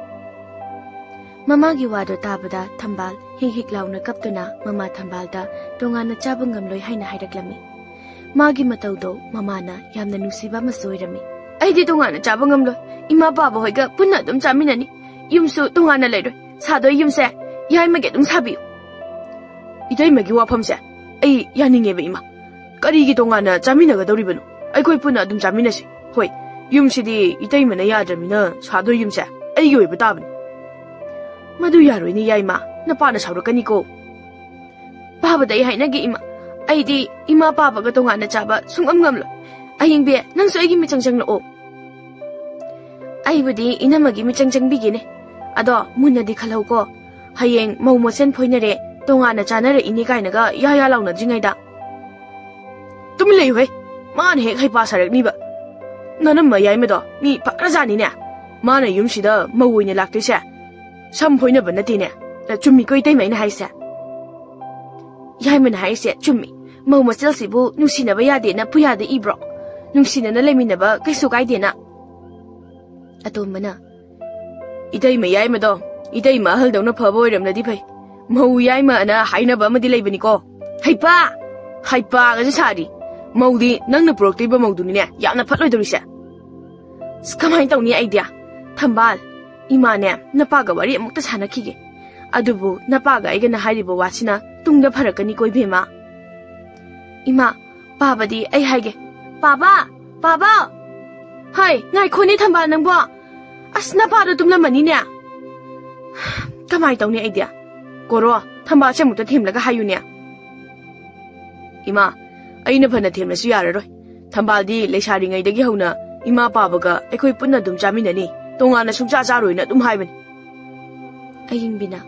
ꯃꯃꯥꯒꯤ ꯋꯥꯗꯣ ꯇꯥꯕꯗ ꯊꯝꯕꯥꯜ ꯍꯤꯛ ꯍꯤꯛ ꯂꯥꯎꯅ ꯀꯞꯇꯨꯅ ꯃꯃꯥ ꯊꯝꯕꯥꯜꯗ ꯇꯣꯉꯥꯟꯅ ꯆꯥꯕ ꯉꯝꯂꯣꯏ ꯍꯥꯏꯅ ꯍꯥꯏꯔꯛꯂꯝꯃꯤ꯫ ꯃꯥꯒꯤ ꯃꯇꯧꯗꯣ ꯃꯃꯥꯅ ꯌꯥꯝꯅ ꯅꯨꯡꯁꯤꯕ ꯑꯃꯁꯨ ꯑꯣꯏꯔꯝꯃꯤ꯫ "ꯑꯩꯗꯤ ꯇꯣꯉꯥꯟꯅ ꯆꯥꯕ ꯉꯝꯂꯣꯏ꯫ ꯏꯃꯥ ꯄꯥꯕ ꯍꯣꯏꯒ ꯄꯨꯟꯅ ꯑꯗꯨꯝ ꯆꯥꯃꯤꯟꯅꯅꯤ꯫ ꯌꯨꯝꯁꯨ ꯇꯣꯉꯥꯟꯅ ꯂꯩꯔꯣꯏ꯫ ꯁꯥꯗꯣꯏ ꯌꯨꯝꯁꯦ ꯌꯥꯏꯃꯒꯤ ꯑꯗꯨꯝ ꯁꯥꯕꯤꯌꯨ꯫" "ꯏꯇꯩꯃꯒꯤ ꯋꯥꯐꯝꯁꯦ ꯑꯩ ꯌꯥꯅꯤꯡꯉꯦꯕ ꯏꯃꯥ꯫ ꯀꯔꯤꯒꯤ ꯇꯣꯉꯥꯟꯅ ꯆꯥꯃꯤꯟꯅꯒꯗꯧꯔꯤꯕꯅꯣ? ꯑꯩꯈꯣꯏ ꯄꯨꯟꯅ ꯑꯗꯨꯝ ꯆꯥꯃꯤꯟꯅꯁꯤ꯫ ꯍꯣꯏ, ꯌꯨꯝꯁꯤꯗꯤ ꯏꯇꯩꯃꯅ ꯌꯥꯗ꯭ꯔꯃꯤꯅ ꯁꯥꯗꯣꯏ ꯌꯨꯝꯁꯦ ꯑꯩꯒꯤ ꯑꯣꯏꯕ ꯇꯥꯕꯅꯤ꯫" "ꯃꯗꯨ ꯌꯥꯔꯣꯏꯅꯦ ꯌꯥꯏꯃ, ꯅꯄꯥꯅ ꯁꯥꯎꯔꯛꯀꯅꯤꯀꯣ꯫" "ꯄꯥꯕꯗ ꯑꯩ ꯍꯥꯏꯅꯒꯦ ꯏꯃꯥ, ꯑꯩꯗꯤ ꯏꯃꯥ ꯄꯥꯕꯒ ꯇꯣꯉꯥꯟꯅ ꯆꯥꯕ ꯁꯨꯡꯉꯝ ꯉꯝꯂꯣꯏ꯫ ꯑꯌꯤꯡꯕꯤ, ꯅꯪꯁꯨ ꯑꯩꯒꯤ ꯃꯤꯆꯪ ꯆꯪꯂꯛꯑꯣ꯫" "ꯑꯩꯕꯨꯗꯤ ꯏꯅꯝꯃꯒꯤ ꯃꯤꯆꯪ ꯆꯪꯕꯤꯒꯦꯅꯦ꯫ ꯑꯗꯣ ꯃꯨꯟꯅꯗꯤ ꯈꯜꯍꯧꯀꯣ, ꯍꯌꯦꯡ ꯃꯧ ꯃꯁꯦꯟ ꯐꯣꯏꯅꯔꯦ, ꯇꯣꯉꯥꯟꯅ ꯆꯥꯅꯔꯛꯏꯅꯦ ꯀꯥꯏꯅꯒ ꯌꯥ ꯌꯥ ꯂꯥꯎꯅꯗ꯭ꯔꯤꯉꯩꯗ꯫" "ꯇꯨꯃꯤꯟ ꯂꯩꯌꯨꯍꯦ, ꯃꯥꯅ ꯍꯦꯛ ꯍꯩꯄꯥ ꯁꯥꯔꯛꯅꯤꯕ꯫ ꯅꯅꯝꯃ ꯌꯥꯏꯃꯗꯣ ꯃꯤ ꯐꯈ꯭ꯔꯖꯥꯠꯅꯤꯅꯦ꯫ ꯃꯥꯅ ꯌꯨꯝꯁꯤꯗ ꯃꯧ ꯑꯣꯏꯅ ꯂꯥꯛꯇꯣꯏꯁꯦ ꯁꯝ ꯐꯣꯏꯅꯕ ꯅꯠꯇꯦꯅꯦ꯫ ꯆꯨꯝꯃꯤꯀꯣ ꯏꯇꯩꯃ ꯑꯩꯅ ꯍꯥꯏꯁꯦ?" ꯌꯥꯏꯃꯅ ꯍꯥꯏꯔꯤꯁꯦ ꯆꯨꯝꯃꯤ꯫ ꯃꯧ ꯃꯆꯦꯜꯁꯤꯕꯨ ꯅꯨꯡꯁꯤꯅꯕ ꯌꯥꯗꯦꯅ ꯄꯨꯌꯥꯗ ꯏꯕ꯭ꯔꯣ? ꯅꯨꯡꯁꯤꯅꯅ ꯂꯩꯃꯤꯟꯅꯕ ꯀꯩꯁꯨ ꯀꯥꯏꯗꯦꯅ꯫ ꯑꯇꯣꯝꯕꯅ, "ꯏꯇꯩꯃ ꯌꯥꯏꯃꯗꯣ ꯏꯇꯩꯃ ꯑꯍꯜꯗꯧꯅ ꯐꯕ ꯑꯣꯏꯔꯝꯂꯗꯤ ꯐꯩ꯫ ꯃꯧ ꯌꯥꯏꯃ ꯑꯅ ꯍꯥꯏꯅꯕ ꯑꯃꯗꯤ ꯂꯩꯕꯅꯤꯀꯣ꯫ ꯍꯩꯄꯥ! ꯍꯩꯄꯥꯒꯁꯨ ꯁꯥꯔꯤ꯫ ꯃꯧꯗꯤ ꯅꯪꯅ ꯄꯨꯔꯛꯇꯣꯏꯕ ꯃꯧꯗꯨꯅꯤꯅꯦ ꯌꯥꯝꯅ ꯐꯠꯂꯣꯏꯗꯧꯔꯤꯁꯦ꯫ ꯑꯁ, ꯀꯃꯥꯏꯅ ꯇꯧꯅꯤ ꯑꯩꯗꯤ? ꯊꯝꯕꯥꯜ, ꯏꯃꯥꯅꯦ ꯅꯄꯥꯒ ꯋꯥꯔꯤ ꯑꯃꯨꯛꯇ ꯁꯥꯟꯅꯈꯤꯒꯦ꯫ ꯑꯗꯨꯕꯨ ꯅꯄꯥꯒ ꯑꯩꯒꯅ ꯍꯥꯏꯔꯤꯕ ꯋꯥꯁꯤꯅ ꯇꯨꯡꯗ ꯐꯔꯛꯀꯅꯤꯀꯣ ꯏꯕꯦꯝꯃ꯫ ꯏꯃꯥ, ꯄꯥꯕꯗꯤ ꯑꯩ ꯍꯥꯏꯒꯦ꯫ ꯄꯥꯕ! ꯄꯥꯕ! ꯍꯥꯏ, ꯉꯥꯏꯈꯣꯅꯦ ꯊꯝꯕꯥꯜ ꯅꯪꯕꯣ꯫ ꯑꯁ, ꯅꯄꯥꯗꯣ ꯇꯨꯝꯂꯝꯃꯅꯤꯅꯦ꯫ ꯀꯃꯥꯏ ꯇꯧꯅꯤ ꯑꯩꯗꯤ? ꯀꯣꯔꯣ, ꯊꯝꯕꯥꯜꯁꯦ ꯑꯃꯨꯛꯇ ꯊꯦꯝꯂꯒ ꯍꯥꯏꯌꯨꯅꯦ꯫ ꯏꯃꯥ, ꯑꯩꯅ ꯐꯅ ꯊꯦꯝꯂꯁꯨ ꯌꯥꯔꯔꯣꯏ꯫ ꯊꯝꯕꯥꯜꯗꯤ ꯂꯩꯁꯥꯔꯤꯉꯩꯗꯒꯤ ꯍꯧꯅ ꯏꯃꯥ ꯄꯥꯕꯒ ꯑꯩꯈꯣꯏ ꯄꯨꯟꯅ ꯑꯗꯨꯝ ꯆꯥꯃꯤꯟꯅꯅꯤ, ꯇꯣꯉꯥꯟꯅ ꯁꯨꯡꯆꯥ ꯆꯥꯔꯣꯏꯅ ꯑꯗꯨꯝ ꯍꯥꯏꯕꯅꯤ꯫ ꯑꯌꯤꯡꯕꯤꯅ,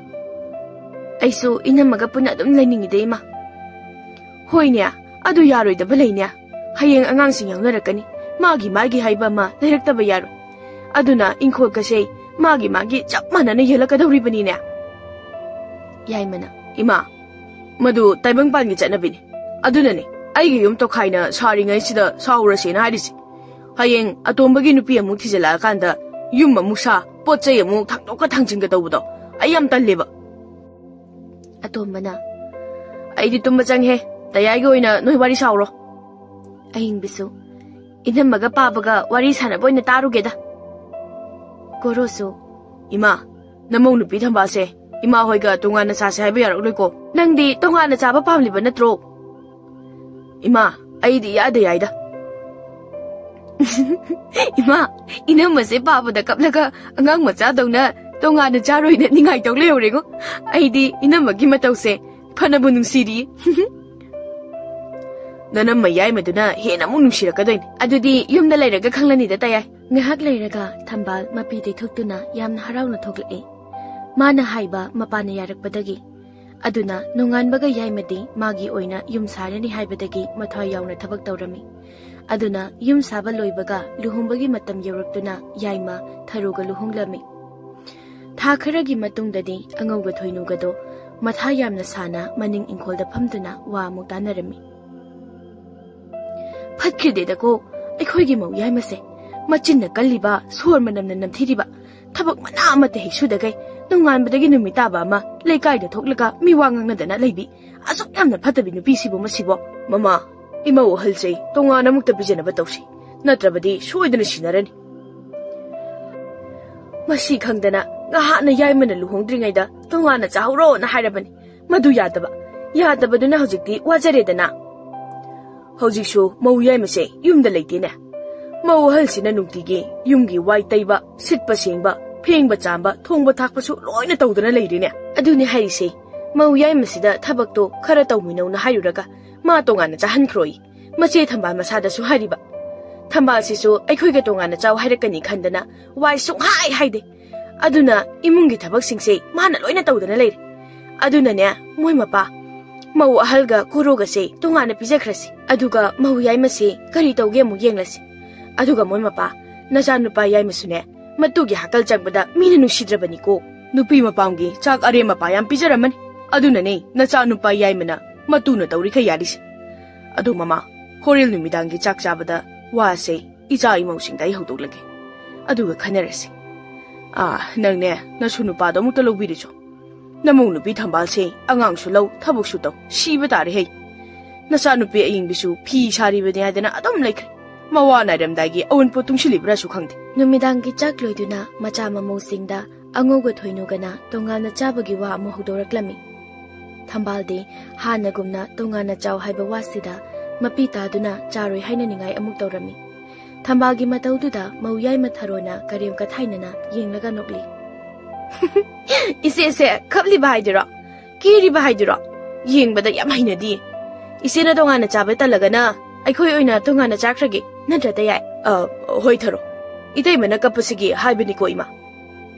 ꯑꯩꯁꯨ ꯏꯅꯝꯃꯒ ꯄꯨꯟꯅ ꯑꯗꯨꯝ ꯂꯩꯅꯤꯡꯉꯤꯗ ꯏꯃꯥ꯫ ꯍꯣꯏꯅꯦ, ꯑꯗꯨ ꯌꯥꯔꯣꯏꯗꯕ ꯂꯩꯅꯦ꯫ ꯍꯌꯦꯡ ꯑꯉꯥꯡꯁꯤꯡ ꯌꯥꯎꯅꯔꯛꯀꯅꯤ, ꯃꯥꯒꯤ ꯃꯥꯒꯤ ꯍꯥꯏꯕ ꯑꯃ ꯂꯩꯔꯛꯇꯕ ꯌꯥꯔꯣꯏ꯫ ꯑꯗꯨꯅ ꯏꯪꯈꯣꯜ ꯀꯁꯦ ꯃꯥꯒꯤ ꯃꯥꯒꯤ ꯆꯞ ꯃꯥꯟꯅꯅ ꯌꯦꯜꯂꯛꯀꯗꯧꯔꯤꯕꯅꯤꯅꯦ꯫ ꯌꯥꯏꯃꯅ, ꯏꯃꯥ, ꯃꯗꯨ ꯇꯥꯏꯕꯪꯄꯥꯟꯒꯤ ꯆꯠꯅꯕꯤꯅꯤ꯫ ꯑꯗꯨꯅꯅꯦ ꯑꯩꯒꯤ ꯌꯨꯝ ꯇꯣꯈꯥꯏꯅ ꯁꯥꯔꯤꯉꯩꯁꯤꯗ ꯁꯥꯎꯔꯁꯦꯅ ꯍꯥꯏꯔꯤꯁꯦ꯫ ꯍꯌꯦꯡ ꯑꯇꯣꯝꯕꯒꯤ ꯅꯨꯄꯤ ꯑꯃꯨꯛ ꯊꯤꯖꯤꯜꯂꯛꯑꯀꯥꯟꯗ ꯌꯨꯝ ꯑꯃꯨꯛ ꯁꯥ, ꯄꯣꯠ ꯆꯩ ꯑꯃꯨꯛ ꯊꯥꯡꯗꯣꯛꯀ ꯊꯥꯡꯖꯤꯟꯒ ꯇꯧꯕꯗꯣ ꯑꯩ ꯌꯥꯝ ꯇꯜꯂꯦꯕ꯫ ꯑꯇꯣꯝꯕꯅ, ꯑꯩꯗꯤ ꯇꯨꯝꯕ ꯆꯪꯉꯦ꯫ ꯇꯌꯥꯏꯒꯤ ꯑꯣꯏꯅ ꯅꯣꯏ ꯋꯥꯔꯤ ꯁꯥꯎꯔꯣ꯫ ꯑꯍꯤꯡꯕꯤꯁꯨ, ꯏꯅꯝꯃꯒ ꯄꯥꯕꯒ ꯋꯥꯔꯤ ꯁꯥꯟꯅꯕ ꯑꯣꯏꯅ ꯇꯥꯔꯨꯒꯦꯗ꯫ ꯀꯣꯔꯣꯁꯨ, ꯏꯃꯥ, ꯅꯃꯧ ꯅꯨꯄꯤ ꯊꯝꯕꯥꯜꯁꯦ ꯏꯃꯥ ꯍꯣꯏꯒ ꯇꯣꯉꯥꯟꯅ ꯆꯥꯁꯦ ꯍꯥꯏꯕ ꯌꯥꯔꯛꯂꯣꯏꯀꯣ꯫ ꯅꯪꯗꯤ ꯇꯣꯉꯥꯟꯅ ꯆꯥꯕ ꯄꯥꯝꯂꯤꯕ ꯅꯠꯇ꯭ꯔꯣ? ꯏꯃꯥ, ꯑꯩꯗꯤ ꯌꯥꯗ ꯌꯥꯏꯗ꯫ ꯏꯃꯥ, ꯏꯅꯝꯃꯁꯦ ꯄꯥꯕꯗ ꯀꯞꯂꯒ ꯑꯉꯥꯡ ꯃꯆꯥꯗꯧꯅ ꯇꯣꯉꯥꯟꯅ ꯆꯥꯔꯣꯏꯅ ꯅꯤꯡꯉꯥꯏ ꯇꯧ ꯂꯩꯍꯧꯔꯦꯉꯣ꯫ ꯑꯩꯗꯤ ꯏꯅꯝꯃꯒꯤ ꯃꯇꯧꯁꯦ ꯐꯅꯕꯨ ꯅꯨꯡꯁꯤꯔꯤꯌꯦ꯫ ꯅꯅꯝꯃ ꯌꯥꯏꯃꯗꯨꯅ ꯍꯦꯟꯅ ꯑꯃꯨꯛ ꯅꯨꯡꯁꯤꯔꯛꯀꯗꯣꯏꯅꯤ꯫ ꯑꯗꯨꯗꯤ ꯌꯨꯝꯗ ꯂꯩꯔꯒ ꯈꯪꯂꯅꯤꯗ ꯇꯌꯥꯏ꯫ ꯉꯥꯏꯍꯥꯛ ꯂꯩꯔꯒ ꯊꯝꯕꯥꯜ ꯃꯄꯤ ꯇꯩꯊꯣꯛꯇꯨꯅ ꯌꯥꯝꯅ ꯍꯔꯥꯎꯅ ꯊꯣꯛꯂꯛꯏ꯫ ꯃꯥꯅ ꯍꯥꯏꯕ ꯃꯄꯥꯅ ꯌꯥꯔꯛꯄꯗꯒꯤ꯫ ꯑꯗꯨꯅ ꯅꯣꯡꯉꯥꯟꯕꯒ ꯌꯥꯏꯃꯗꯤ ꯃꯥꯒꯤ ꯑꯣꯏꯅ ꯌꯨꯝ ꯁꯥꯔꯅꯤ ꯍꯥꯏꯕꯗꯒꯤ ꯃꯊ꯭ꯋꯥꯏ ꯌꯥꯎꯅ ꯊꯕꯛ ꯇꯧꯔꯝꯃꯤ꯫ ꯑꯗꯨꯅ ꯌꯨꯝ ꯁꯥꯕ ꯂꯣꯏꯕꯒ ꯂꯨꯍꯣꯡꯕꯒꯤ ꯃꯇꯝ ꯌꯧꯔꯛꯇꯨꯅ ꯌꯥꯏꯃ ꯊꯔꯨꯒ ꯂꯨꯍꯣꯡꯂꯝꯃꯤ꯫ ꯊꯥ ꯈꯔꯒꯤ ꯃꯇꯨꯡꯗꯗꯤ ꯑꯉꯧꯕ ꯊꯣꯏꯅꯨꯒꯗꯣ ꯃꯊꯥ ꯌꯥꯝꯅ ꯁꯥꯅ ꯃꯅꯤꯡ ꯏꯪꯈꯣꯜꯗ ꯐꯝꯗꯨꯅ ꯋꯥ ꯑꯃꯨꯛ ꯇꯥꯟꯅꯔꯝꯃꯤ꯫ "ꯐꯠꯈꯤꯗꯦꯗꯀꯣ, ꯑꯩꯈꯣꯏꯒꯤ ꯃꯧ ꯌꯥꯏꯃꯁꯦ꯫ ꯃꯆꯤꯟꯅ ꯀꯜꯂꯤꯕ, ꯁꯣꯔ ꯃꯅꯝꯅ ꯅꯝꯊꯤꯔꯤꯕ, ꯊꯕꯛ ꯃꯅꯥ ꯑꯃꯠꯇ ꯍꯦꯛ ꯁꯨꯗꯈꯩ ꯅꯣꯡꯉꯥꯟꯕꯗꯒꯤ ꯅꯨꯃꯤꯠ ꯇꯥꯕ ꯑꯃ ꯂꯩꯀꯥꯏꯗ ꯊꯣꯛꯂꯒ ꯃꯤ ꯋꯥ ꯉꯥꯡꯅꯗꯅ ꯂꯩꯕꯤ, ꯑꯁꯨꯛ ꯌꯥꯝꯅ ꯐꯠꯇꯕꯤ ꯅꯨꯄꯤꯁꯤꯕꯨ ꯃꯁꯤꯕꯣ?" "ꯃꯃꯥ, ꯏꯃꯧ ꯑꯍꯜꯁꯦ ꯇꯣꯉꯥꯟꯅ ꯑꯃꯨꯛꯇ ꯄꯤꯖꯅꯕ ꯇꯧꯁꯤ, ꯅꯠꯇ꯭ꯔꯕꯗꯤ ꯁꯣꯏꯗꯅ ꯁꯤꯟꯅꯔꯅꯤ꯫ ꯃꯁꯤ ꯈꯪꯗꯅ ꯉꯍꯥꯛꯅ ꯌꯥꯏꯃꯅ ꯂꯨꯍꯣꯡꯗ꯭ꯔꯤꯉꯩꯗ ꯇꯣꯉꯥꯟꯅ ꯆꯥꯍꯧꯔꯣꯅ ꯍꯥꯏꯔꯕꯅꯤ꯫ ꯃꯗꯨ ꯌꯥꯗꯕ, ꯌꯥꯗꯕꯗꯨꯅ ꯍꯧꯖꯤꯛꯇꯤ ꯋꯥꯖꯔꯦꯗꯅ꯫ ꯍꯧꯖꯤꯛꯁꯨ ꯃꯧ ꯌꯥꯏꯃꯁꯦ ꯌꯨꯝꯗ ꯂꯩꯇꯦꯅꯦ꯫ ꯃꯧ ꯑꯍꯜꯁꯤꯅ ꯅꯨꯡꯇꯤꯒꯤ ꯌꯨꯝꯒꯤ ꯋꯥꯏ ꯇꯩꯕ, ꯁꯤꯠꯄ ꯁꯦꯡꯕ, ꯐꯦꯡꯕ ꯆꯥꯝꯕ, ꯊꯣꯡꯕ ꯊꯥꯛꯄꯁꯨ ꯂꯣꯏꯅ ꯇꯧꯗꯅ ꯂꯩꯔꯦꯅꯦ꯫ ꯑꯗꯨꯅꯦ ꯍꯥꯏꯔꯤꯁꯦ, ꯃꯧ ꯌꯥꯏꯃꯁꯤꯗ ꯊꯕꯛꯇꯣ ꯈꯔ ꯇꯧꯃꯤꯟꯅꯧꯅ ꯍꯥꯏꯔꯨꯔꯒ ꯃꯥ ꯇꯣꯉꯥꯟꯅ ꯆꯥꯍꯟꯈ꯭ꯔꯣꯏ꯫ ꯃꯆꯦ ꯊꯝꯕꯥꯜ ꯃꯁꯥꯗꯁꯨ ꯍꯥꯏꯔꯤꯕ꯫ ꯊꯝꯕꯥꯜꯁꯤꯁꯨ ꯑꯩꯈꯣꯏꯒ ꯇꯣꯉꯥꯟꯅ ꯆꯥꯎ ꯍꯥꯏꯔꯛꯀꯅꯤ ꯈꯟꯗꯅ ꯋꯥꯏ ꯁꯨꯡꯍꯥꯏ ꯍꯥꯏꯗꯦ꯫ ꯑꯗꯨꯅ ꯏꯃꯨꯡꯒꯤ ꯊꯕꯛꯁꯤꯡꯁꯦ ꯃꯥꯅ ꯂꯣꯏꯅ ꯇꯧꯗꯅ ꯂꯩꯔꯦ꯫ ꯑꯗꯨꯅꯅꯦ, ꯃꯣꯏ ꯃꯄꯥ, ꯃꯧ ꯑꯍꯜꯒ ꯀꯣꯔꯣꯒꯁꯦ ꯇꯣꯉꯥꯟꯅ ꯄꯤꯖꯈ꯭ꯔꯁꯤ꯫ ꯑꯗꯨꯒ ꯃꯧ ꯌꯥꯏꯃꯁꯦ ꯀꯔꯤ ꯇꯧꯒꯦ ꯑꯃꯨꯛ ꯌꯦꯡꯂꯁꯤ꯫ ꯑꯗꯨꯒ ꯃꯣꯏ ꯃꯄꯥ, ꯅꯆꯥꯅꯨꯄꯥ ꯌꯥꯏꯃꯁꯨꯅꯦ, ꯃꯇꯨꯒꯤ ꯍꯥꯀꯜ ꯆꯪꯕꯗ ꯃꯤꯅ ꯅꯨꯡꯁꯤꯗ꯭ꯔꯕꯅꯤꯀꯣ꯫ ꯅꯨꯄꯤ ꯃꯄꯥꯝꯒꯤ ꯆꯥꯛ ꯑꯔꯦꯝ ꯑꯄꯥ ꯌꯥꯝ ꯄꯤꯖꯔꯝꯃꯅꯤ꯫ ꯑꯗꯨꯅꯅꯦ ꯅꯆꯥꯅꯨꯄꯥ ꯌꯥꯏꯃꯅ ꯃꯇꯨꯅ ꯇꯧꯔꯤꯈꯩ ꯌꯥꯔꯤꯁꯦ꯫ ꯑꯗꯣ ꯃꯃꯥ, ꯍꯣꯔꯦꯟ ꯅꯨꯃꯤꯗꯥꯡꯒꯤ ꯆꯥꯛ ꯆꯥꯕꯗ ꯋꯥꯁꯦ ꯏꯆꯥ ꯏꯃꯧꯁꯤꯡꯗ ꯑꯩ ꯍꯧꯗꯣꯛꯂꯒꯦ꯫ ꯑꯗꯨꯒ ꯈꯟꯅꯔꯁꯤ꯫ ꯑꯥ, ꯅꯪꯅꯦ, ꯅꯁꯨ ꯅꯨꯄꯥꯗꯣ ꯑꯃꯨꯛꯇ ꯂꯧꯕꯤꯔꯨꯆꯣ꯫ ꯅꯃꯧ ꯅꯨꯄꯤ ꯊꯝꯕꯥꯜꯁꯦ ꯑꯉꯥꯡꯁꯨ ꯂꯧ, ꯊꯕꯛꯁꯨ ꯇꯧ, ꯁꯤꯕ ꯇꯥꯔꯦ ꯍꯩ꯫ ꯅꯆꯥꯅꯨꯄꯤ ꯑꯌꯤꯡꯕꯤꯁꯨ ꯐꯤ ꯁꯥꯔꯤꯕꯅꯤ ꯍꯥꯏꯗꯅ ꯑꯗꯨꯝ ꯂꯩꯈ꯭ꯔꯦ꯫ ꯃꯋꯥ ꯅꯥꯏꯔꯝꯗꯥꯏꯒꯤ ꯑꯋꯨꯟꯄꯣꯠ ꯇꯨꯡꯁꯤꯜꯂꯤꯕ꯭ꯔꯥꯁꯨ ꯈꯪꯗꯦ꯫ ꯅꯨꯃꯤꯗꯥꯡꯒꯤ ꯆꯥꯛ ꯂꯣꯏꯗꯨꯅ ꯃꯆꯥ ꯃꯃꯧꯁꯤꯡꯗ ꯑꯉꯧꯒ ꯊꯣꯏꯅꯨꯒꯅ ꯇꯣꯉꯥꯟꯅ ꯆꯥꯕꯒꯤ ꯋꯥ ꯑꯃꯨꯛ ꯍꯧꯗꯣꯔꯛꯂꯝꯃꯤ꯫ ꯊꯝꯕꯥꯜꯗꯤ ꯍꯥꯟꯅꯒꯨꯝꯅ ꯇꯣꯉꯥꯟꯅ ꯆꯥꯎ ꯍꯥꯏꯕ ꯋꯥꯁꯤꯗ ꯃꯄꯤ ꯇꯥꯗꯨꯅ ꯆꯥꯔꯣꯏ ꯍꯥꯏꯅꯅꯤꯡꯉꯥꯏ ꯑꯃꯨꯛ ꯇꯧꯔꯝꯃꯤ꯫ ꯊꯝꯕꯥꯜꯒꯤ ꯃꯇꯧꯗꯨꯗ ꯃꯧ ꯌꯥꯏꯃ ꯊꯔꯣꯅ ꯀꯔꯦꯝ ꯀꯊꯥꯏꯅꯅ ꯌꯦꯡꯂꯒ ꯅꯣꯛꯂꯤ꯫ "ꯏꯆꯦꯁꯦ ꯀꯞꯂꯤꯕ ꯍꯥꯏꯗꯨꯔꯣ? ꯀꯤꯔꯤꯕ ꯍꯥꯏꯗꯨꯔꯣ? ꯌꯦꯡꯕꯗ ꯌꯥꯝ ꯍꯩꯅꯗꯤꯌꯦ꯫ ꯏꯆꯦꯅ ꯇꯣꯉꯥꯟꯅ ꯆꯥꯕ ꯇꯜꯂꯒꯅ ꯑꯩꯈꯣꯏ ꯑꯣꯏꯅ ꯇꯣꯉꯥꯟꯅ ꯆꯥꯈ꯭ꯔꯒꯦ, ꯅꯠꯇ꯭ꯔ ꯇꯌꯥꯏ?" "ꯑ, ꯍꯣꯏ ꯊꯔꯣ, ꯏꯇꯩꯃꯅ ꯀꯞꯄꯁꯤꯒꯤ ꯍꯥꯏꯕꯅꯤꯀꯣ ꯏꯃꯥ꯫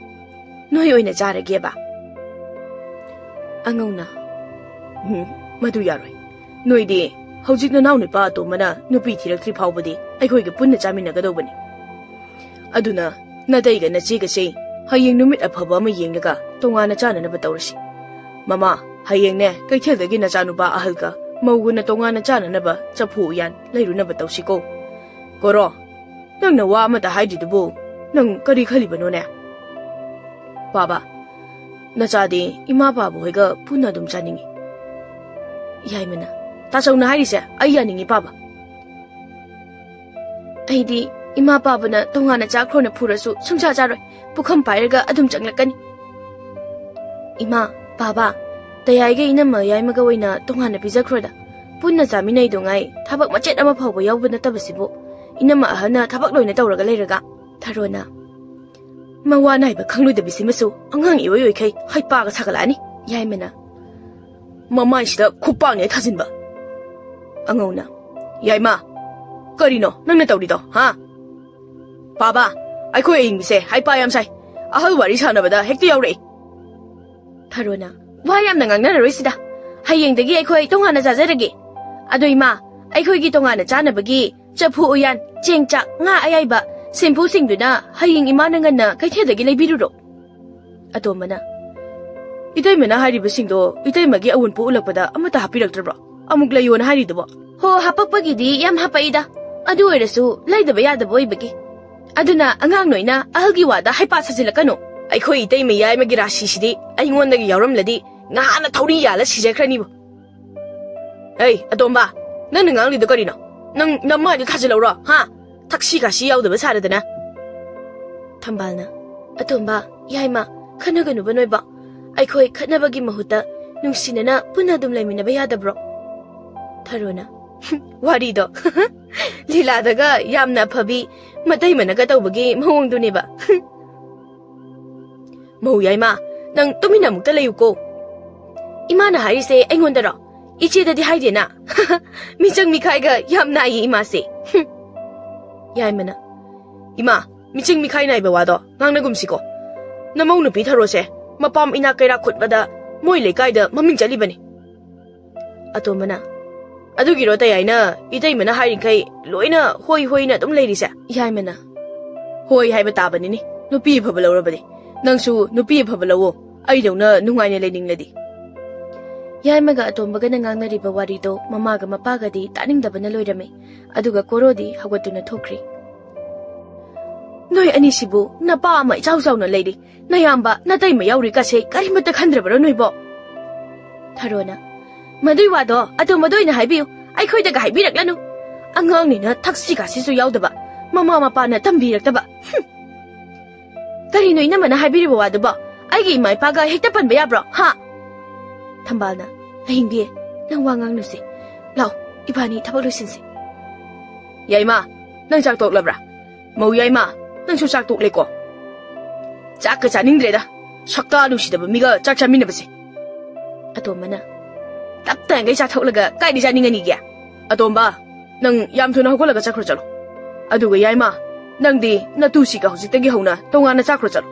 ꯅꯣꯏ ꯑꯣꯏꯅ ꯆꯥꯔꯒꯦꯕ?" ꯑꯉꯧꯅ, "ꯎꯝ, ꯃꯗꯨ ꯌꯥꯔꯣꯏ꯫ ꯅꯣꯏꯗꯤ ꯍꯧꯖꯤꯛ ꯅꯅꯥꯎ ꯅꯨꯄꯥ ꯑꯇꯣꯝꯕꯅ ꯅꯨꯄꯤ ꯊꯤꯔꯛꯇ꯭ꯔꯤ ꯐꯥꯎꯕꯗꯤ ꯑꯩꯈꯣꯏꯒ ꯄꯨꯟꯅ ꯆꯥꯃꯤꯟꯅꯒꯗꯧꯕꯅꯤ꯫ ꯑꯗꯨꯅ ꯅꯇꯩꯒ ꯅꯆꯦꯒꯁꯦ ꯍꯌꯦꯡ ꯅꯨꯃꯤꯠ ꯑꯐꯕ ꯑꯃ ꯌꯦꯡꯂꯒ ꯇꯣꯉꯥꯟꯅ ꯆꯥꯅꯅꯕ ꯇꯧꯔꯁꯤ꯫ "ꯃꯃꯥ, ꯍꯌꯦꯡꯅꯦ ꯀꯩꯊꯦꯜꯗꯒꯤ ꯅꯆꯥꯅꯨꯄꯥ ꯑꯍꯜꯒ ꯃꯧꯒꯅ ꯇꯣꯉꯥꯟꯅ ꯆꯥꯅꯅꯕ ꯆꯐꯨ ꯎꯌꯥꯟ ꯂꯩꯔꯨꯅꯕ ꯇꯧꯁꯤꯀꯣ꯫ ꯀꯣꯔꯣ, ꯅꯪꯅ ꯋꯥ ꯑꯃꯠꯇ ꯍꯥꯏꯗ꯭ꯔꯤꯗꯨꯕꯨ ꯅꯪ ꯀꯔꯤ ꯈꯜꯂꯤꯕꯅꯣꯅꯦ?" "ꯄꯥꯕ, ꯅꯆꯥꯗꯤ ꯏꯃꯥ ꯄꯥꯕ ꯍꯣꯏꯒ ꯄꯨꯟꯅ ꯑꯗꯨꯝ ꯆꯥꯅꯤꯡꯉꯤ꯫" ꯌꯥꯏꯃꯅ, "ꯇꯥꯆꯧꯅ ꯍꯥꯏꯔꯤꯁꯦ ꯑꯩ ꯌꯥꯅꯤꯡꯉꯤ ꯄꯥꯕ꯫ ꯑꯩꯗꯤ ꯏꯃꯥ ꯄꯥꯕꯅ ꯇꯣꯉꯥꯟꯅ ꯆꯥꯈ꯭ꯔꯣꯅ ꯐꯨꯔꯁꯨ ꯁꯨꯡꯆꯥ ꯆꯥꯔꯣꯏ꯫ ꯄꯨꯈꯝ ꯄꯥꯏꯔꯒ ꯑꯗꯨꯝ ꯆꯪꯂꯛꯀꯅꯤ꯫" "ꯏꯃꯥ, ꯄꯥꯕ, ꯇꯌꯥꯏꯒ ꯏꯅꯝꯃ ꯌꯥꯏꯃꯒ ꯑꯣꯏꯅ ꯇꯣꯉꯥꯟꯅ ꯄꯤꯖꯈ꯭ꯔꯣꯗ꯫ ꯄꯨꯟꯅ ꯆꯥꯃꯤꯟꯅꯩꯗꯨꯉꯥꯏ ꯊꯕꯛ ꯃꯆꯦꯠ ꯑꯃ ꯐꯥꯎꯕ ꯌꯥꯎꯕ ꯅꯠꯇꯕꯁꯤꯕꯨ ꯏꯅꯝꯃ ꯑꯍꯜꯅ ꯊꯕꯛ ꯂꯣꯏꯅ ꯇꯧꯔꯒ ꯂꯩꯔꯒ꯫" ꯊꯔꯣꯅ, "ꯃꯋꯥ ꯅꯥꯏꯕ ꯈꯪꯂꯣꯏꯗꯕꯤꯁꯤꯃꯁꯨ ꯑꯉꯥꯡ ꯏꯑꯣꯏ ꯑꯣꯏꯈꯩ ꯍꯩꯄꯥꯒ ꯁꯥꯒꯠꯂꯛꯑꯅꯤ꯫" ꯌꯥꯏꯃꯅ, "ꯃꯃꯥꯏꯁꯤꯗ ꯈꯨꯄꯥꯛꯅꯦ ꯊꯥꯖꯤꯟꯕ꯫" ꯑꯉꯧꯅ, "ꯌꯥꯏꯃ, ꯀꯔꯤꯅꯣ ꯅꯪꯅ ꯇꯧꯔꯤꯗꯣ, ꯍꯥ? ꯄꯥꯕ, ꯑꯩꯈꯣꯏ ꯑꯏꯪꯕꯤꯁꯦ ꯍꯩꯄꯥ ꯌꯥꯝ ꯁꯥꯏ꯫ ꯑꯍꯜ ꯋꯥꯔꯤ ꯁꯥꯟꯅꯕꯗ ꯍꯦꯛꯇ ꯌꯥꯎꯔꯛꯏ꯫" ꯊꯔꯣꯅ, "ꯋꯥ ꯌꯥꯝꯅ ꯉꯥꯡꯅꯔꯔꯣꯏꯁꯤꯗ꯫ ꯍꯌꯦꯡꯗꯒꯤ ꯑꯩꯈꯣꯏ ꯇꯣꯉꯥꯟꯅ ꯆꯥꯖꯔꯒꯦ꯫ ꯑꯗꯣ ꯏꯃꯥ, ꯑꯩꯈꯣꯏꯒꯤ ꯇꯣꯉꯥꯟꯅ ꯆꯥꯅꯕꯒꯤ ꯆꯐꯨ ꯎꯌꯥꯟ, ꯆꯦꯡ ꯆꯥꯛ, ꯉꯥ ꯑꯌꯥꯏꯕ, ꯁꯦꯝꯐꯨꯁꯤꯡꯗꯨꯅ ꯍꯌꯦꯡ ꯏꯃꯥꯅ ꯉꯟꯅ ꯀꯩꯊꯦꯜꯗꯒꯤ ꯂꯩꯕꯤꯔꯨꯔꯣ꯫" ꯑꯇꯣꯝꯕꯅ, "ꯏꯇꯩꯃꯅ ꯍꯥꯏꯔꯤꯕꯁꯤꯡꯗꯣ ꯏꯇꯩꯃꯒꯤ ꯑꯋꯨꯟꯄꯣꯛ ꯎꯠꯂꯛꯄꯗ ꯑꯃꯠꯇ ꯍꯥꯞꯄꯤꯔꯛꯇ꯭ꯔꯕ꯭ꯔꯣ? ꯑꯃꯨꯛ ꯂꯩꯌꯣꯅ ꯍꯥꯏꯔꯤꯗꯨꯕꯣ?" "ꯍꯣ, ꯍꯥꯄꯛꯄꯒꯤꯗꯤ ꯌꯥꯝ ꯍꯥꯄꯛꯏꯗ꯫ ꯑꯗꯨ ꯑꯣꯏꯔꯁꯨ ꯂꯩꯗꯕ ꯌꯥꯗꯕ ꯑꯣꯏꯕꯒꯤ꯫ ꯑꯗꯨꯅ ꯑꯉꯥꯡ ꯅꯣꯏꯅ ꯑꯍꯜꯒꯤ ꯋꯥꯗ ꯍꯩꯄꯥ ꯁꯥꯖꯤꯜꯂꯛꯀꯅꯨ꯫" "ꯑꯩꯈꯣꯏ ꯏꯇꯩꯃ ꯌꯥꯏꯃꯒꯤ ꯔꯥꯁꯤꯁꯤꯗꯤ ꯑꯩꯉꯣꯟꯗꯒꯤ ꯌꯥꯎꯔꯝꯂꯗꯤ ꯉꯍꯥꯟꯅ ꯊꯧꯔꯤ ꯌꯥꯜꯂ ꯁꯤꯖꯈ꯭ꯔꯅꯤꯕꯨ꯫" "ꯑꯩ, ꯑꯇꯣꯝꯕ, ꯅꯪꯅ ꯉꯥꯡꯂꯤꯗꯣ ꯀꯔꯤꯅꯣ? ꯅꯪ ꯅꯃꯥꯏꯗꯣ ꯊꯥꯖꯤꯜꯍꯧꯔꯣ, ꯍꯥ? ꯊꯛꯁꯤ ꯈꯥꯁꯤ ꯌꯥꯎꯗꯕ ꯁꯥꯔꯗꯅ꯫" ꯊꯝꯕꯥꯜꯅ, "ꯑꯇꯣꯝꯕ, ꯌꯥꯏꯃ, ꯈꯠꯅꯒꯅꯨꯕ ꯅꯣꯏꯕ꯫ ꯑꯩꯈꯣꯏ ꯈꯠꯅꯕꯒꯤ ꯃꯍꯨꯠꯇ ꯅꯨꯡꯁꯤꯅꯅ ꯄꯨꯟꯅ ꯑꯗꯨꯝ ꯂꯩꯃꯤꯟꯅꯕ ꯌꯥꯗꯕ꯭ꯔꯣ?" ꯊꯔꯣꯅ, "ꯋꯥꯔꯤꯗꯣ ꯂꯤꯂꯥꯗꯒ ꯌꯥꯝꯅ ꯑꯐꯕꯤ ꯃꯇꯩꯃꯅꯒ ꯇꯧꯕꯒꯤ ꯃꯑꯣꯡꯗꯨꯅꯦꯕ꯫" "ꯃꯧ ꯌꯥꯏꯃ, ꯅꯪ ꯇꯨꯃꯤꯟꯅ ꯑꯃꯨꯛꯇ ꯂꯩꯌꯨꯀꯣ꯫" "ꯏꯃꯥꯅ ꯍꯥꯏꯔꯤꯁꯦ ꯑꯩꯉꯣꯟꯗꯔꯣ? ꯏꯆꯦꯗꯗꯤ ꯍꯥꯏꯗꯦꯅ?" "ꯃꯤꯆꯪ ꯃꯤꯈꯥꯏꯒ ꯌꯥꯝ ꯅꯥꯏꯌꯦ ꯏꯃꯥꯁꯦ꯫" ꯌꯥꯏꯃꯅ, "ꯏꯃꯥ, ꯃꯤꯆꯪ ꯃꯤꯈꯥꯏ ꯅꯥꯏꯕ ꯋꯥꯗꯣ ꯉꯥꯡꯅꯒꯨꯝꯁꯤꯀꯣ꯫ ꯅꯃꯧ ꯅꯨꯄꯤ ꯊꯔꯣꯁꯦ ꯃꯄꯥꯝ ꯏꯅꯥꯛ ꯀꯩꯔꯥꯛ ꯈꯨꯠꯄꯗ ꯃꯣꯏ ꯂꯩꯀꯥꯏꯗ ꯃꯃꯤꯡ ꯆꯠꯂꯤꯕꯅꯤ꯫" ꯑꯇꯣꯝꯕꯅ, "ꯑꯗꯨꯒꯤꯔꯣ ꯇꯌꯥꯏꯅ ꯏꯇꯩꯃꯅ ꯍꯥꯏꯔꯤꯈꯩ ꯂꯣꯏꯅ ꯍꯣꯏ ꯍꯣꯏꯅ ꯑꯗꯨꯝ ꯂꯩꯔꯤꯁꯦ?" ꯌꯥꯏꯃꯅ, "ꯍꯣꯏ ꯍꯥꯏꯕ ꯇꯥꯕꯅꯤꯅꯦ, ꯅꯨꯄꯤ ꯑꯐꯕ ꯂꯧꯔꯕꯗꯤ꯫ ꯅꯪꯁꯨ ꯅꯨꯄꯤ ꯑꯐꯕ ꯂꯧꯋꯣ, ꯑꯩꯗꯧꯅ ꯅꯨꯡꯉꯥꯏꯅ ꯂꯩꯅꯤꯡꯂꯗꯤ꯫" ꯌꯥꯏꯃꯒ ꯑꯇꯣꯝꯕꯒꯅ ꯉꯥꯡꯅꯔꯤꯕ ꯋꯥꯔꯤꯗꯣ ꯃꯃꯥꯒ ꯃꯄꯥꯒꯗꯤ ꯇꯥꯅꯤꯡꯗꯕꯅ ꯂꯣꯏꯔꯝꯃꯤ꯫ ꯑꯗꯨꯒ ꯀꯣꯔꯣꯗꯤ ꯍꯧꯒꯠꯇꯨꯅ ꯊꯣꯛꯈ꯭ꯔꯤ꯫ "ꯅꯣꯏ ꯑꯅꯤꯁꯤꯕꯨ ꯅꯄꯥ ꯑꯃ ꯏꯆꯥꯎ ꯆꯥꯎꯅ ꯂꯩꯔꯤ, ꯅꯌꯥꯝꯕ ꯅꯇꯩꯃ ꯌꯥꯎꯔꯤꯀꯥꯁꯦ ꯀꯔꯤꯃꯠꯇ ꯈꯟꯗ꯭ꯔꯕꯔꯣ ꯅꯣꯏꯕꯣ?" ꯊꯔꯣꯅ, "ꯃꯗꯨꯏ ꯋꯥꯗꯣ ꯑꯇꯣꯝꯕꯗ ꯑꯣꯏꯅ ꯍꯥꯏꯕꯤꯌꯨ, ꯑꯩꯈꯣꯏꯗꯒ ꯍꯥꯏꯕꯤꯔꯛꯂꯅꯨ꯫ ꯑꯉꯥꯡꯅꯤꯅ ꯊꯛꯁꯤ ꯈꯥꯁꯤꯁꯨ ꯌꯥꯎꯗꯕ, ꯃꯃꯥ ꯃꯄꯥꯅ ꯇꯝꯕꯤꯔꯛꯇꯕ꯫ ꯍꯨꯝ!" "ꯀꯔꯤꯅꯣ ꯏꯅꯝꯃꯅ ꯍꯥꯏꯕꯤꯔꯤꯕ ꯋꯥꯗꯨꯕꯣ? ꯑꯩꯒꯤ ꯏꯃꯥ ꯏꯄꯥꯒ ꯍꯦꯛꯇ ꯄꯟꯕ ꯌꯥꯕ꯭ꯔꯣ, ꯍꯥ?" ꯊꯝꯕꯥꯜꯅ, "ꯑꯍꯤꯡꯕꯤ, ꯅꯪ ꯋꯥ ꯉꯥꯡꯅꯨꯁꯦ꯫ ꯂꯥꯎ, ꯏꯕꯥꯅꯤ ꯊꯕꯛ ꯂꯣꯏꯁꯤꯟꯁꯦ꯫" "ꯌꯥꯏꯃ, ꯅꯪ ꯆꯥꯛ ꯇꯣꯛꯂꯕ꯭ꯔꯥ? ꯃꯧ ꯌꯥꯏꯃ, ꯅꯪꯁꯨ ꯆꯥꯛ ꯇꯣꯛꯂꯦꯀꯣ? ꯆꯥꯛꯀ ꯆꯥꯅꯤꯡꯗ꯭ꯔꯦꯗ꯫ ꯁꯛꯇꯥ ꯅꯨꯡꯁꯤꯗꯕ ꯃꯤꯒ ꯆꯥꯛ ꯆꯥꯃꯤꯟꯅꯕꯁꯦ꯫" ꯑꯇꯣꯝꯕꯅ, "ꯇꯞ ꯇꯥꯡꯈꯩ ꯆꯥꯊꯣꯛꯂꯒ ꯀꯥꯏꯗ ꯆꯥꯅꯤꯡꯉꯅꯤꯒꯦ? ꯑꯇꯣꯝꯕ, ꯅꯪ ꯌꯥꯝ ꯊꯨꯅ ꯍꯧꯒꯠꯂꯒ ꯆꯠꯈ꯭ꯔꯣ ꯆꯠꯂꯣ꯫ ꯑꯗꯨꯒ ꯌꯥꯏꯃ, ꯅꯪꯗꯤ ꯅꯇꯨꯁꯤꯒ ꯍꯧꯖꯤꯛꯇꯒꯤ ꯍꯧꯅ ꯇꯣꯉꯥꯟꯅ ꯆꯥꯈ꯭ꯔꯣ ꯆꯠꯂꯣ꯫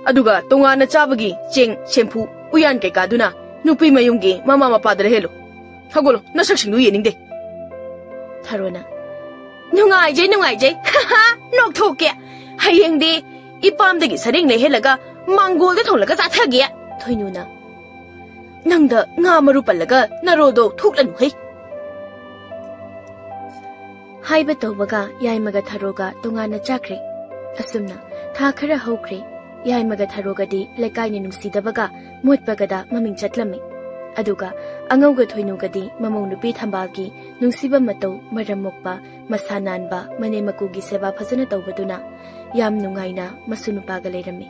ꯑꯗꯨꯒ ꯇꯣꯉꯥꯟꯅ ꯆꯥꯕꯒꯤ ꯆꯦꯡ, ꯁꯦꯝꯐꯨ, ꯎꯌꯥꯟ ꯀꯩꯀꯥꯗꯨꯅ ꯅꯨꯄꯤ ꯃꯌꯨꯝꯒꯤ ꯃꯃꯥ ꯃꯄꯥꯗ ꯂꯩꯍꯜꯂꯨ꯫ ꯍꯧꯒꯠꯂꯣ, ꯅꯁꯛꯁꯤꯡꯗꯨ ꯌꯦꯡꯅꯤꯡꯗꯦ꯫" ꯊꯔꯣꯅ, "ꯅꯨꯡꯉꯥꯏꯖꯩ, ꯅꯨꯡꯉꯥꯏꯖꯩ꯫ ꯍꯥ ꯍꯥ, ꯅꯣꯛꯊꯣꯛꯀꯦ꯫ ꯍꯌꯦꯡꯗꯤ ꯏꯄꯥꯝꯗꯒꯤ ꯁꯔꯦꯡ ꯂꯩꯍꯜꯂꯒ ꯃꯥꯡꯒꯣꯜꯗ ꯊꯣꯡꯂꯒ ꯆꯥꯊꯒꯦ꯫" ꯊꯣꯏꯅꯨꯅ, "ꯅꯪꯗ ꯉꯥ ꯃꯔꯨ ꯄꯜꯂꯒ ꯅꯔꯣꯗꯣ ꯊꯣꯛꯂꯅꯨ ꯍꯩ꯫" ꯍꯥꯏꯕ ꯇꯧꯕꯒ ꯌꯥꯏꯃꯒ ꯊꯔꯣꯒ ꯇꯣꯉꯥꯟꯅ ꯆꯥꯈ꯭ꯔꯦ꯫ ꯑꯁꯨꯝꯅ ꯊꯥ ꯈꯔ ꯍꯧꯈ꯭ꯔꯦ꯫ ꯌꯥꯏꯃꯒ ꯊꯔꯣꯒꯗꯤ ꯂꯩꯀꯥꯏꯅ ꯅꯨꯡꯁꯤꯗꯕꯒ ꯃꯣꯠꯄꯒꯗ ꯃꯃꯤꯡ ꯆꯠꯂꯝꯃꯤ꯫ ꯑꯗꯨꯒ ꯑꯉꯧꯒ ꯊꯣꯏꯅꯨꯒꯗꯤ ꯃꯃꯧ ꯅꯨꯄꯤ ꯊꯝꯕꯥꯜꯒꯤ ꯅꯨꯡꯁꯤꯕ ꯃꯇꯧ, ꯃꯔꯝ ꯃꯣꯛꯄ, ꯃꯁꯥ ꯅꯥꯟꯕ, ꯃꯅꯦꯝ ꯃꯀꯨꯒꯤ ꯁꯦꯕꯥ ꯐꯖꯅ ꯇꯧꯕꯗꯨꯅ ꯌꯥꯝ ꯅꯨꯡꯉꯥꯏꯅ ꯃꯁꯨ ꯅꯨꯄꯥꯒ ꯂꯩꯔꯝꯃꯤ꯫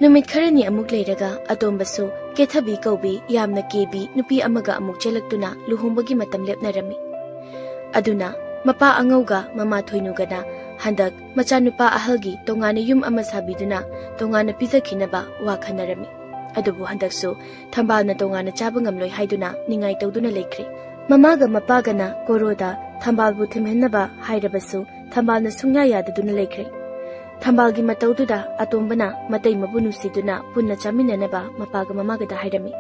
ꯅꯨꯃꯤꯠ ꯈꯔꯅꯤ ꯑꯃꯨꯛ ꯂꯩꯔꯒ ꯑꯇꯣꯝꯕꯁꯨ ꯀꯦꯊꯕꯤ ꯀꯧꯕꯤ ꯌꯥꯝꯅ ꯀꯦꯕꯤ ꯅꯨꯄꯤ ꯑꯃꯒ ꯑꯃꯨꯛ ꯆꯦꯜꯂꯛꯇꯨꯅ ꯂꯨꯍꯣꯡꯕꯒꯤ ꯃꯇꯝ ꯂꯦꯞꯅꯔꯝꯃꯤ꯫ ꯑꯗꯨꯅ ꯃꯄꯥ ꯑꯉꯧꯒ ꯃꯃꯥ ꯊꯣꯏꯅꯨꯒꯅ ꯍꯟꯗꯛ ꯃꯆꯥꯅꯨꯄꯥ ꯑꯍꯜꯒꯤ ꯇꯣꯉꯥꯟꯅ ꯌꯨꯝ ꯑꯃ ꯁꯥꯕꯤꯗꯨꯅ ꯇꯣꯉꯥꯟꯅ ꯄꯤꯖꯈꯤꯅꯕ ꯋꯥ ꯈꯟꯅꯔꯝꯃꯤ꯫ ꯑꯗꯨꯕꯨ ꯍꯟꯗꯛꯁꯨ ꯊꯝꯕꯥꯜꯅ ꯇꯣꯉꯥꯟꯅ ꯆꯥꯕ ꯉꯝꯂꯣꯏ ꯍꯥꯏꯗꯨꯅ ꯅꯤꯡꯉꯥꯏ ꯇꯧꯗꯨꯅ ꯂꯩꯈ꯭ꯔꯦ꯫ ꯃꯃꯥꯒ ꯃꯄꯥꯒꯅ ꯀꯣꯔꯣꯗ ꯊꯝꯕꯥꯜꯕꯨ ꯊꯤꯡꯍꯟꯅꯕ ꯍꯥꯏꯔꯕꯁꯨ ꯊꯝꯕꯥꯜꯅ ꯁꯨꯡꯌꯥ ꯌꯥꯗꯗꯨꯅ ꯂꯩꯈ꯭ꯔꯦ꯫ ꯊꯝꯕꯥꯜꯒꯤ ꯃꯇꯧꯗꯨꯗ ꯑꯇꯣꯝꯕꯅ ꯃꯇꯩ ꯃꯕꯨ ꯅꯨꯡꯁꯤꯗꯨꯅ ꯄꯨꯟꯅ ꯆꯥꯃꯤꯟꯅꯅꯕ ꯃꯄꯥꯒ ꯃꯃꯥꯒꯗ ꯍꯥꯏꯔꯝꯃꯤ꯫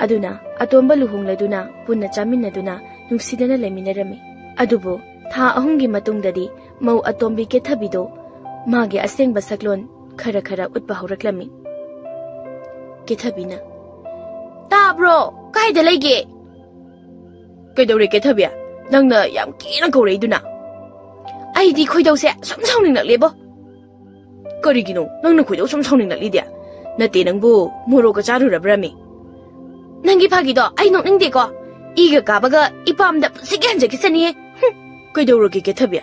ꯑꯗꯨꯅ ꯑꯇꯣꯝꯕ ꯂꯨꯍꯣꯡꯂꯗꯨꯅ ꯄꯨꯟꯅ ꯆꯥꯃꯤꯟꯅꯗꯨꯅ ꯅꯨꯡꯁꯤꯗꯅ ꯂꯩꯃꯤꯟꯅꯔꯝꯃꯤ꯫ ꯑꯗꯨꯕꯨ ꯊꯥ ꯑꯍꯨꯝꯒꯤ ꯃꯇꯨꯡꯗꯗꯤ ꯃꯧ ꯑꯇꯣꯝꯕꯤ ꯀꯦꯊꯕꯤꯗꯣ ꯃꯥꯒꯤ ꯑꯁꯦꯡꯕ ꯁꯛꯂꯣꯟ ꯈꯔ ꯈꯔ ꯎꯠꯄ ꯍꯧꯔꯛꯂꯝꯃꯤ꯫ ꯀꯦꯊꯕꯤꯅ, "ꯇꯥꯕ꯭ꯔꯣ? ꯀꯥꯏꯗ ꯂꯩꯒꯦ? ꯀꯩꯗꯧꯔꯦ ꯀꯦꯊꯕꯤ? ꯅꯪꯅ ꯌꯥꯝ ꯀꯤꯅ ꯀꯧꯔꯛꯏꯗꯨꯅ? ꯑꯩꯗꯤ ꯈꯣꯏꯗꯧꯁꯦ ꯁꯨꯝ ꯁꯥꯎꯅꯤꯡꯂꯛꯂꯦꯕꯣ꯫ ꯀꯔꯤꯒꯤꯅꯣ ꯅꯪꯅ ꯈꯣꯏꯗꯧ ꯁꯨꯝ ꯁꯥꯎꯅꯤꯡꯂꯛꯂꯤꯗꯤ? ꯅꯠꯇꯦ, ꯅꯪꯕꯨ ꯃꯣꯔꯣꯛꯀ ꯆꯥꯔꯨꯔꯕ꯭ꯔꯥꯃꯤ? ꯅꯪꯒꯤ ꯐꯥꯒꯤꯗꯣ ꯑꯩ ꯅꯣꯛꯅꯤꯡꯗꯦꯀꯣ꯫ ꯏꯒ ꯀꯥꯕꯒ ꯏꯄꯥꯝꯗ ꯄꯨꯟꯁꯤꯒꯤ ꯍꯟꯖꯈꯤꯁꯅꯤꯌꯦ꯫ ꯍꯨꯝ꯫ ꯀꯩꯗꯧꯔꯒꯦ ꯀꯦꯊꯕꯤ?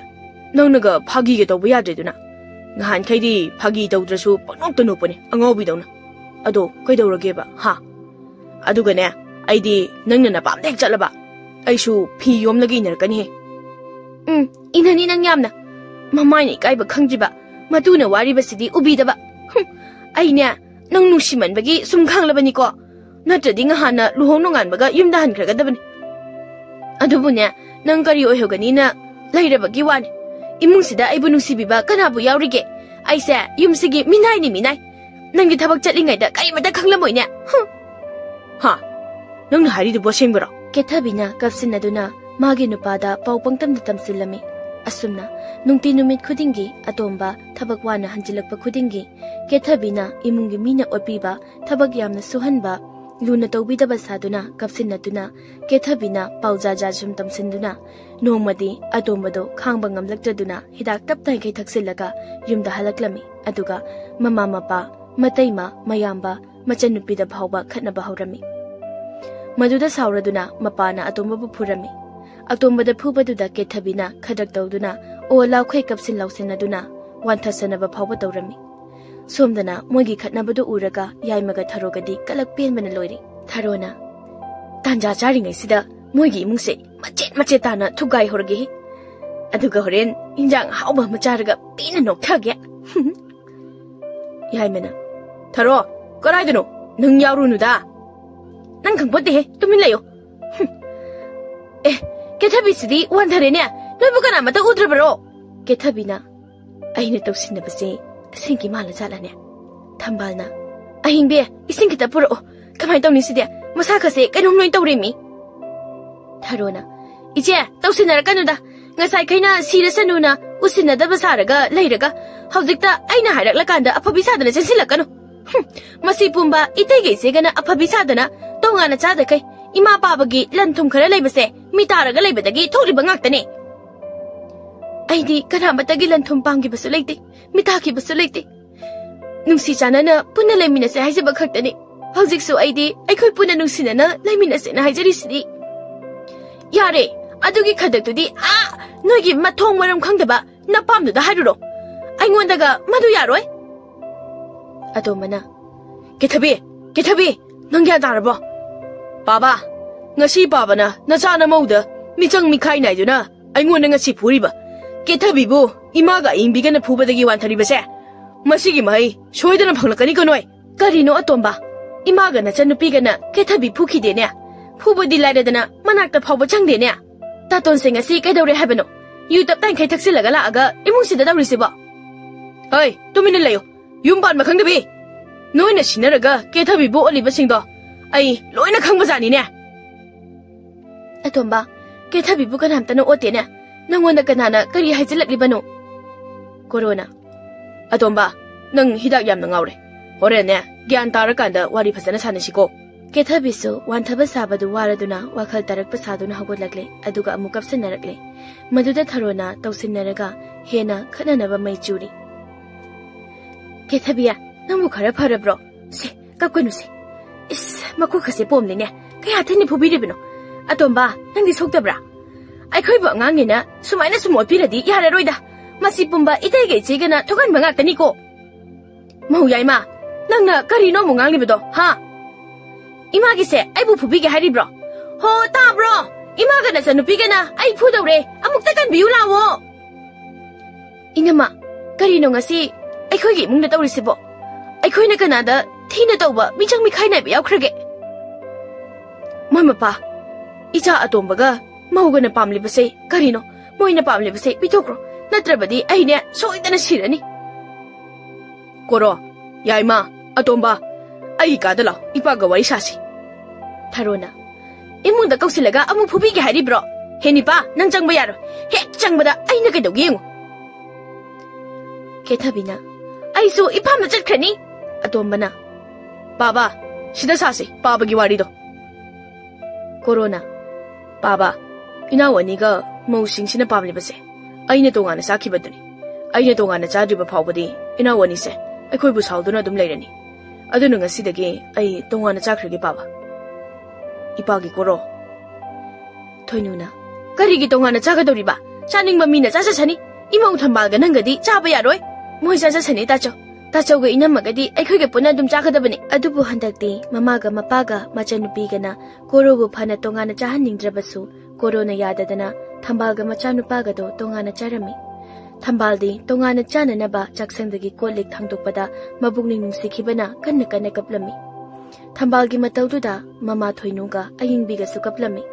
ꯅꯪꯅꯒ ꯐꯥꯒꯤꯒ ꯇꯧꯕ ꯌꯥꯗ꯭ꯔꯦꯗꯨꯅ꯫ ꯉꯍꯥꯟꯈꯩꯗꯤ ꯐꯥꯒꯤ ꯇꯧꯗ꯭ꯔꯁꯨ ꯄꯪꯅꯣꯛꯇ ꯅꯣꯛꯄꯅꯦ ꯑꯉꯥꯎꯕꯤꯗꯧꯅ꯫ ꯑꯗꯣ ꯀꯩꯗꯧꯔꯒꯦꯕ, ꯍꯥ? ꯑꯗꯨꯒꯅꯦ, ꯑꯩꯗꯤ ꯅꯪꯅ ꯅꯄꯥꯝꯗ ꯍꯦꯛ ꯆꯠꯂꯕ, ꯑꯩꯁꯨ ꯐꯤ ꯌꯣꯝꯂꯒ ꯏꯟꯅꯔꯛꯀꯅꯤꯍꯦ꯫ ꯎꯝ, ꯏꯟꯅꯅꯤ ꯅꯪ ꯌꯥꯝꯅ꯫ ꯃꯃꯥꯏꯅ ꯏꯀꯥꯏꯕ ꯈꯪꯗ꯭ꯔꯤꯕ, ꯃꯇꯨꯅ ꯋꯥꯔꯤꯕꯁꯤꯗꯤ ꯎꯕꯤꯗꯕ꯫ ꯍꯨꯝ, ꯑꯩꯅꯦ, ꯅꯪ ꯅꯨꯡꯁꯤꯃꯟꯕꯒꯤ ꯁꯨꯝ ꯈꯥꯡꯂꯕꯅꯤꯀꯣ꯫ ꯅꯠꯇ꯭ꯔꯗꯤ ꯉꯍꯥꯟꯅ ꯂꯨꯍꯣꯡ ꯅꯣꯡꯉꯥꯟꯕꯒ ꯌꯨꯝꯗ ꯍꯟꯈ꯭ꯔꯒꯗꯕꯅꯤ꯫ ꯑꯗꯨꯕꯨꯅꯦ, ꯅꯪ ꯀꯔꯤ ꯑꯣꯏꯍꯧꯒꯅꯤꯅ ꯂꯩꯔꯕꯒꯤ ꯋꯥꯅꯤ꯫ ꯏꯃꯨꯡꯁꯤꯗ ꯑꯩꯕꯨ ꯅꯨꯡꯁꯤꯕꯤꯕ ꯀꯅꯥꯕꯨ ꯌꯥꯎꯔꯤꯒꯦ? ꯑꯩꯁꯦ ꯌꯨꯝꯁꯤꯒꯤ ꯃꯤꯅꯥꯏꯅꯤ, ꯃꯤꯅꯥꯏ꯫ ꯅꯪꯒꯤ ꯊꯕꯛ ꯆꯠꯂꯤꯉꯩꯗ ꯀꯔꯤꯃꯇ ꯈꯪꯂꯝꯃꯣꯏꯅꯦ꯫ ꯍꯨꯝ꯫ ꯍꯥ? ꯅꯪꯅ ꯍꯥꯏꯔꯤꯗꯨꯕꯨ ꯑꯁꯦꯡꯕꯔꯣ? ꯀꯦꯊꯕꯤꯅ ꯀꯞꯁꯤꯟꯅꯗꯨꯅ ꯃꯥꯒꯤ ꯅꯨꯄꯥꯗ ꯄꯥꯎ ꯄꯪꯇꯝꯗ ꯇꯝꯁꯤꯜꯂꯝꯃꯤ꯫ ꯑꯁꯨꯝꯅ ꯅꯨꯡꯇꯤ ꯅꯨꯃꯤꯠ ꯈꯨꯗꯤꯡꯒꯤ ꯑꯇꯣꯝꯕ ꯊꯕꯛ ꯋꯥꯅ ꯍꯟꯖꯤꯜꯂꯛꯄ ꯈꯨꯗꯤꯡꯒꯤ ꯀꯦꯊꯕꯤꯅ ꯏꯃꯨꯡꯒꯤ ꯃꯤꯅ ꯑꯣꯠꯄꯤꯕ, ꯊꯕꯛ ꯌꯥꯝꯅ ꯁꯨꯍꯟꯕ, ꯂꯨꯅ ꯇꯧꯕꯤꯗꯕ ꯁꯥꯗꯨꯅ ꯀꯞꯁꯤꯟꯅꯗꯨꯅ ꯀꯦꯊꯕꯤꯅ ꯄꯥꯎꯖꯥꯖꯥ ꯁꯨꯝ ꯇꯝꯁꯤꯟꯗꯨꯅ ꯅꯣꯡꯃꯗꯤ ꯑꯇꯣꯝꯕꯗꯣ ꯈꯥꯡꯕ ꯉꯝꯂꯛꯇ꯭ꯔꯗꯨꯅ ꯍꯤꯗꯥꯛ ꯇꯞꯇꯥꯏꯈꯩ ꯊꯛꯆꯤꯜꯂꯒ ꯌꯨꯝꯗ ꯍꯜꯂꯛꯂꯝꯃꯤ꯫ ꯑꯗꯨꯒ ꯃꯃꯥ ꯃꯄꯥ, ꯃꯇꯩꯃ, ꯃꯌꯥꯝꯕ, ꯃꯆꯟꯅꯨꯄꯤꯗ ꯐꯥꯎꯕ ꯈꯠꯅꯕ ꯍꯧꯔꯝꯃꯤ꯫ ꯃꯗꯨꯗ ꯁꯥꯎꯔꯗꯨꯅ ꯃꯄꯥꯅ ꯑꯇꯣꯝꯕꯕꯨ ꯐꯨꯔꯝꯃꯤ꯫ ꯑꯇꯣꯝꯕꯗ ꯐꯨꯕꯗꯨꯗ ꯀꯦꯊꯕꯤꯅ ꯈꯗ꯭ꯔꯛ ꯇꯧꯗꯨꯅ ꯑꯣ ꯂꯥꯎꯈꯩ ꯀꯞꯁꯤꯟ ꯂꯥꯎꯁꯤꯟꯅꯗꯨꯅ ꯋꯥꯟꯊꯁꯟꯅꯕ ꯐꯥꯎꯕ ꯇꯧꯔꯝꯃꯤ꯫ ꯁꯣꯝꯗꯅ ꯃꯣꯏꯒꯤ ꯈꯠꯅꯕꯗꯨ ꯎꯔꯒ ꯌꯥꯏꯃꯒ ꯊꯔꯣꯒꯗꯤ ꯀꯂꯛ ꯄꯦꯟꯕꯅ ꯂꯣꯏꯔꯦ꯫ ꯊꯔꯣꯅ, "ꯇꯥꯟꯖꯥ ꯆꯥꯔꯤꯉꯩꯁꯤꯗ ꯃꯣꯏꯒꯤ ꯏꯃꯨꯡꯁꯦ ꯃꯆꯦꯠ ꯃꯆꯦꯠ ꯇꯥꯅ ꯊꯨꯒꯥꯏ ꯍꯧꯔꯒꯦ꯫ ꯑꯗꯨꯒ ꯍꯣꯔꯦꯟ ꯏꯟꯖꯥꯡ ꯑꯍꯥꯎꯕ ꯑꯃ ꯆꯥꯔꯒ ꯄꯦꯟꯅ ꯅꯣꯛꯊꯒꯦ꯫" ꯌꯥꯏꯃꯅ, "ꯊꯔꯣ, ꯀꯗꯥꯏꯗꯅꯣ? ꯅꯪ ꯌꯥꯎꯔꯨꯅꯨꯗ꯫ ꯅꯪ ꯈꯪꯄꯣꯠꯇꯦꯍꯦ, ꯇꯨꯃꯤꯟ ꯂꯩꯌꯣ꯫" ꯍꯨꯝ꯫ "ꯑꯦ, ꯀꯦꯊꯕꯤꯁꯤꯗꯤ ꯋꯥꯟꯊꯔꯦꯅꯦ꯫ ꯅꯣꯏꯕꯨ ꯀꯅꯥꯃꯇ ꯎꯗ꯭ꯔꯕꯔꯣ?" ꯀꯦꯊꯕꯤꯅ, "ꯑꯩꯅ ꯇꯧꯁꯤꯟꯅꯕꯁꯦ ꯑꯁꯦꯡꯀꯤ ꯃꯥꯜꯂ ꯖꯥꯠꯂꯅꯦ?" ꯊꯝꯕꯥꯜꯅ, "ꯑꯍꯤꯡꯕꯤ, ꯏꯁꯤꯡ ꯈꯤꯇ ꯄꯨꯔꯛꯑꯣ꯫ ꯀꯃꯥꯏꯅ ꯇꯧꯅꯤ ꯁꯤꯗꯤ? ꯃꯁꯥꯒꯁꯦ ꯀꯩꯅꯣꯝ ꯂꯣꯏ ꯇꯧꯔꯦꯃꯤ꯫" ꯊꯔꯣꯅ, "ꯏꯆꯦ, ꯇꯧꯁꯤꯟꯅꯔꯛꯀꯅꯨꯗ꯫ ꯉꯁꯥꯏꯈꯩꯅ ꯁꯤꯔꯁꯅꯨꯅ ꯎꯁꯤꯟꯅꯗꯕ ꯁꯥꯔꯒ ꯂꯩꯔꯒ ꯍꯧꯖꯤꯛꯇ ꯑꯩꯅ ꯍꯥꯏꯔꯛꯂꯀꯥꯟꯗ ꯑꯐꯕꯤ ꯁꯥꯗꯅ ꯆꯦꯟꯁꯤꯜꯂꯛꯀꯅꯨ꯫ ꯍꯨꯝ, ꯃꯁꯤ ꯄꯨꯝꯕ ꯏꯇꯩꯒ ꯏꯆꯦꯒꯅ ꯑꯐꯕꯤ ꯁꯥꯗꯅ ꯇꯣꯉꯥꯟꯅ ꯆꯥꯗꯈꯩ꯫ ꯏꯃꯥ ꯄꯥꯕꯒꯤ ꯂꯟ ꯊꯨꯝ ꯈꯔ ꯂꯩꯕꯁꯦ ꯃꯤ ꯇꯥꯔꯒ ꯂꯩꯕꯗꯒꯤ ꯊꯣꯛꯂꯤꯕ ꯉꯥꯛꯇꯅꯦ꯫ ꯑꯩꯗꯤ ꯀꯅꯥꯃꯠꯇꯒꯤ ꯂꯟ ꯊꯨꯝ ꯄꯥꯝꯈꯤꯕꯁꯨ ꯂꯩꯇꯦ, ꯃꯤ ꯇꯥꯈꯤꯕꯁꯨ ꯂꯩꯇꯦ꯫ ꯅꯨꯡꯁꯤ ꯆꯥꯟꯅꯅ ꯄꯨꯟꯅ ꯂꯩꯃꯤꯟꯅꯁꯦ ꯍꯥꯏꯖꯕ ꯈꯛꯇꯅꯤ꯫ ꯍꯧꯖꯤꯛꯁꯨ ꯑꯩꯗꯤ ꯑꯩꯈꯣꯏ ꯄꯨꯟꯅ ꯅꯨꯡꯁꯤꯅꯅ ꯂꯩꯃꯤꯟꯅꯁꯦꯅ ꯍꯥꯏꯖꯔꯤꯁꯤꯗꯤ꯫ ꯌꯥꯔꯦ, ꯑꯗꯨꯒꯤ ꯈꯗꯛꯇꯨꯗꯤ ꯑꯥ ꯅꯣꯏꯒꯤ ꯃꯊꯣꯡ ꯃꯔꯝ ꯈꯪꯗꯕ ꯅꯄꯥꯝꯗꯨꯗ ꯍꯥꯏꯔꯨꯔꯣ꯫ ꯑꯩꯉꯣꯟꯗꯒ ꯃꯗꯨ ꯌꯥꯔꯣꯏ꯫ ꯑꯇꯣꯝꯕꯅ, "ꯀꯦꯊꯕꯤ, ꯀꯦꯊꯕꯤ, ꯅꯪ ꯒ꯭ꯌꯥꯟ ꯇꯥꯔꯕꯣ? ꯄꯥꯕ, ꯉꯁꯤ ꯄꯥꯕꯅ ꯅꯆꯥ ꯅꯃꯧꯗ ꯃꯤꯆꯪ ꯃꯤꯈꯥꯏ ꯅꯥꯏꯗꯨꯅ ꯑꯩꯉꯣꯟꯗ ꯉꯁꯤ ꯐꯨꯔꯤꯕ꯫ ꯀꯦꯊꯕꯤꯕꯨ ꯏꯃꯥꯒ ꯑꯏꯪꯕꯤꯒꯅ ꯐꯨꯕꯗꯒꯤ ꯋꯥꯟꯊꯔꯤꯕꯁꯦ, ꯃꯁꯤꯒꯤ ꯃꯍꯩ ꯁꯣꯏꯗꯅ ꯐꯪꯂꯛꯀꯅꯤꯀꯣ ꯅꯣꯏ꯫" "ꯀꯔꯤꯅꯣ ꯑꯇꯣꯝꯕ? ꯏꯃꯥꯒ ꯅꯆꯟꯅꯨꯄꯤꯒꯅ ꯀꯦꯊꯕꯤ ꯐꯨꯈꯤꯗꯦꯅꯦ? ꯐꯨꯕꯗꯤ ꯂꯥꯏꯔꯗꯅ ꯃꯅꯥꯛꯇ ꯐꯥꯎꯕ ꯆꯪꯗꯦꯅꯦ? ꯇꯥꯇꯣꯟꯁꯦ ꯉꯁꯤ ꯀꯩꯗꯧꯔꯦ ꯍꯥꯏꯕꯅꯣ? ꯌꯨ ꯇꯞꯇꯥꯏꯈꯩ ꯊꯛꯆꯤꯜꯂꯒ ꯂꯥꯛꯑꯒ ꯏꯃꯨꯡꯁꯤꯗ ꯇꯧꯔꯤꯁꯤꯕꯣ?" "ꯍꯩ, ꯇꯨꯃꯤꯟꯅ ꯂꯩꯌꯨ꯫ ꯌꯨꯝ ꯄꯥꯟꯕ ꯈꯪꯗꯕꯤ꯫ ꯅꯣꯏꯅ ꯁꯤꯟꯅꯔꯒ ꯀꯦꯊꯕꯤꯕꯨ ꯑꯣꯠꯂꯤꯕꯁꯤꯡꯗꯣ ꯑꯩ ꯂꯣꯏꯅ ꯈꯪꯕꯖꯥꯠꯅꯤꯅꯦ꯫" "ꯑꯇꯣꯝꯕ, ꯀꯦꯊꯕꯤꯕꯨ ꯀꯅꯥꯝꯇꯅ ꯑꯣꯠꯇꯦꯅꯦ꯫ ꯅꯪꯉꯣꯟꯗ ꯀꯅꯥꯅ ꯀꯔꯤ ꯍꯥꯏꯖꯤꯜꯂꯛꯂꯤꯕꯅꯣ?" ꯀꯣꯔꯣꯅ, "ꯑꯇꯣꯝꯕ, ꯅꯪ ꯍꯤꯗꯥꯛ ꯌꯥꯝꯅ ꯉꯥꯎꯔꯦ꯫ ꯍꯣꯔꯦꯟꯅꯦ, ꯒ꯭ꯌꯥꯟ ꯇꯥꯔꯀꯥꯟꯗ ꯋꯥꯔꯤ ꯐꯖꯅ ꯁꯥꯟꯅꯁꯤꯀꯣ꯫" ꯀꯦꯊꯕꯤꯁꯨ ꯋꯥꯟꯊꯕ ꯁꯥꯕꯗꯨ ꯋꯥꯔꯗꯨꯅ ꯋꯥꯈꯜ ꯇꯥꯔꯛꯄ ꯁꯥꯗꯨꯅ ꯍꯧꯒꯠꯂꯛꯂꯦ, ꯑꯗꯨꯒ ꯑꯃꯨꯛ ꯀꯞꯁꯤꯟꯅꯔꯛꯂꯦ꯫ ꯃꯗꯨꯗ ꯊꯔꯣꯅ ꯇꯧꯁꯤꯟꯅꯔꯒ ꯍꯦꯟꯅ ꯈꯠꯅꯅꯕ ꯃꯩ ꯆꯨꯔꯤ꯫ "ꯀꯦꯊꯕꯤꯌꯥ, ꯅꯪꯕꯨ ꯈꯔ ꯐꯔꯕ꯭ꯔꯣ? ꯁꯦ, ꯀꯞꯀꯅꯨꯁꯦ꯫ ꯏꯁ, ꯃꯈꯣꯛꯀꯁꯦ ꯄꯣꯝꯂꯤꯅꯦ꯫ ꯀꯌꯥ ꯊꯤꯅ ꯐꯨꯕꯤꯔꯤꯕꯅꯣ? ꯑꯇꯣꯝꯕ, ꯅꯪꯗꯤ ꯁꯣꯛꯇꯕ꯭ꯔꯥ? ꯑꯩꯈꯣꯏꯕꯨ ꯑꯉꯥꯡꯅꯤꯅ ꯁꯨꯃꯥꯏꯅ ꯁꯨꯝ ꯑꯣꯠꯄꯤꯔꯗꯤ ꯌꯥꯔꯔꯣꯏꯗ꯫ ꯃꯁꯤ ꯄꯨꯝꯕ ꯏꯇꯩꯒ ꯏꯆꯦꯒꯅ ꯊꯣꯛꯍꯟꯕ ꯉꯥꯛꯇꯅꯤꯀꯣ꯫" "ꯃꯧ ꯌꯥꯏꯃ, ꯅꯪꯅ ꯀꯔꯤꯅꯣ ꯑꯃꯨꯛ ꯉꯥꯡꯂꯤꯕꯗꯣ, ꯍꯥ? ꯏꯃꯥꯒꯤꯁꯦ ꯑꯩꯕꯨ ꯐꯨꯕꯤꯒꯦ ꯍꯥꯏꯔꯤꯕ꯭ꯔꯣ? ꯍꯣ, ꯇꯥꯕ꯭ꯔꯣ? ꯏꯃꯥꯒ ꯅꯆꯟꯅꯨꯄꯤꯒꯅ ꯑꯩ ꯐꯨꯗꯧꯔꯦ꯫ ꯑꯃꯨꯛꯇ ꯀꯟꯕꯤꯌꯨ ꯂꯥꯛꯑꯣ꯫" "ꯏꯅꯝꯃ, ꯀꯔꯤꯅꯣ ꯉꯁꯤ ꯑꯩꯈꯣꯏꯒꯤ ꯏꯃꯨꯡꯗ ꯇꯧꯔꯤꯁꯤꯕꯣ? ꯑꯩꯈꯣꯏꯅ ꯀꯅꯥꯗ ꯊꯤꯅ ꯇꯧꯕ ꯃꯤꯆꯪ ꯃꯤꯈꯥꯏ ꯅꯥꯏꯕ ꯌꯥꯎꯈ꯭ꯔꯒꯦ?" "ꯃꯣꯏ ꯃꯄꯥ, ꯏꯆꯥ ꯑꯇꯣꯝꯕꯒ ꯃꯧꯒꯅ ꯄꯥꯝꯂꯤꯕꯁꯦ ꯀꯔꯤꯅꯣ? ꯃꯣꯏꯅ ꯄꯥꯝꯂꯤꯕꯁꯦ ꯄꯤꯊꯣꯛꯈ꯭ꯔꯣ, ꯅꯠꯇ꯭ꯔꯕꯗꯤ ꯑꯩꯅꯦ ꯁꯣꯏꯗꯅ ꯁꯤꯔꯅꯤ꯫" "ꯀꯣꯔꯣ, ꯌꯥꯏꯃ, ꯑꯇꯣꯝꯕ, ꯑꯩ ꯀꯥꯗ ꯂꯥꯛꯑꯣ, ꯏꯄꯥꯒ ꯋꯥꯔꯤ ꯁꯥꯁꯤ꯫" ꯊꯔꯣꯅ, "ꯏꯃꯨꯡꯗ ꯀꯧꯁꯤꯜꯂꯒ ꯑꯃꯨꯛ ꯐꯨꯕꯤꯒꯦ ꯍꯥꯏꯔꯤꯕ꯭ꯔꯣ? ꯍꯦ ꯅꯤꯄꯥ, ꯅꯪ ꯆꯪꯕ ꯌꯥꯔꯣꯏ꯫ ꯍꯦꯛ ꯆꯪꯕꯗ ꯑꯩꯅ ꯀꯩꯗꯧꯒꯦ ꯌꯦꯡꯉꯨ꯫" ꯀꯦꯊꯕꯤꯅ, "ꯑꯩꯁꯨ ꯏꯄꯥꯝꯗ ꯆꯠꯈ꯭ꯔꯅꯤ꯫" ꯑꯇꯣꯝꯕꯅ, "ꯄꯥꯕ, ꯁꯤꯗ ꯁꯥꯁꯤ, ꯄꯥꯕꯒꯤ ꯋꯥꯔꯤꯗꯣ꯫ ꯀꯣꯔꯣꯅ, ꯄꯥꯕ, ꯏꯅꯥꯎ ꯑꯅꯤꯒ ꯃꯧꯁꯤꯡꯁꯤꯅ ꯄꯥꯝꯂꯤꯕꯁꯦ ꯑꯩꯅ ꯇꯣꯉꯥꯟꯅ ꯆꯥꯈꯤꯕꯗꯨꯅꯤ꯫ ꯑꯩꯅ ꯇꯣꯉꯥꯟꯅ ꯆꯥꯗ꯭ꯔꯤꯕ ꯐꯥꯎꯕꯗꯤ ꯏꯅꯥꯎ ꯑꯅꯤꯁꯦ ꯑꯩꯈꯣꯏꯕꯨ ꯁꯥꯎꯗꯨꯅ ꯑꯗꯨꯝ ꯂꯩꯔꯅꯤ꯫ ꯑꯗꯨꯅ ꯉꯁꯤꯗꯒꯤ ꯑꯩ ꯇꯣꯉꯥꯟꯅ ꯆꯥꯈ꯭ꯔꯒꯦ, ꯄꯥꯕ꯫ ꯏꯄꯥꯒꯤ ꯀꯣꯔꯣ꯫ ꯊꯣꯏꯅꯨꯅ, ꯀꯔꯤꯒꯤ ꯇꯣꯉꯥꯟꯅ ꯆꯥꯒꯗꯧꯔꯤꯕ? ꯆꯥꯅꯤꯡꯕ ꯃꯤꯅ ꯆꯥꯖꯁꯅꯤ꯫ ꯏꯃꯧ ꯊꯝꯕꯥꯜꯒ ꯅꯪꯒꯗꯤ ꯆꯥꯕ ꯌꯥꯔꯣꯏ꯫ ꯃꯣꯏ ꯆꯥꯖꯁꯅꯤ, ꯇꯥꯆꯧ꯫ ꯇꯥꯆꯧꯒ ꯏꯅꯝꯃꯒꯗꯤ ꯑꯩꯈꯣꯏꯒ ꯄꯨꯟꯅ ꯑꯗꯨꯝ ꯆꯥꯒꯗꯕꯅꯤ꯫ ꯑꯗꯨꯕꯨ ꯍꯟꯗꯛꯇꯤ ꯃꯃꯥꯒ ꯃꯄꯥꯒ ꯃꯆꯟꯅꯨꯄꯤꯒꯅ ꯀꯣꯔꯣꯕꯨ ꯐꯅ ꯇꯣꯉꯥꯟꯅ ꯆꯥꯍꯟꯅꯤꯡꯗ꯭ꯔꯕꯁꯨ, ꯀꯣꯔꯣꯅ ꯌꯥꯗꯗꯅ ꯊꯝꯕꯥꯜꯒ ꯃꯆꯥꯅꯨꯄꯥꯒꯗꯣ ꯇꯣꯉꯥꯟꯅ ꯆꯥꯔꯝꯃꯤ꯫ ꯊꯝꯕꯥꯜꯗꯤ ꯇꯣꯉꯥꯟꯅ ꯆꯥꯅꯅꯕ ꯆꯥꯛꯁꯪꯗꯒꯤ ꯀꯣꯜ ꯂꯤꯛ ꯊꯥꯡꯗꯣꯛꯄꯗ ꯃꯕꯨꯛꯅꯤꯡ ꯅꯨꯡꯁꯤꯈꯤꯕꯅ ꯀꯟꯅ ꯀꯟꯅ ꯀꯞꯂꯝꯃꯤ꯫ ꯊꯝꯕꯥꯜꯒꯤ ꯃꯇꯧꯗꯨꯗ ꯃꯃꯥ ꯊꯣꯏꯅꯨꯒ ꯑꯌꯤꯡꯕꯤꯒꯁꯨ ꯀꯞꯂꯝꯃꯤ꯫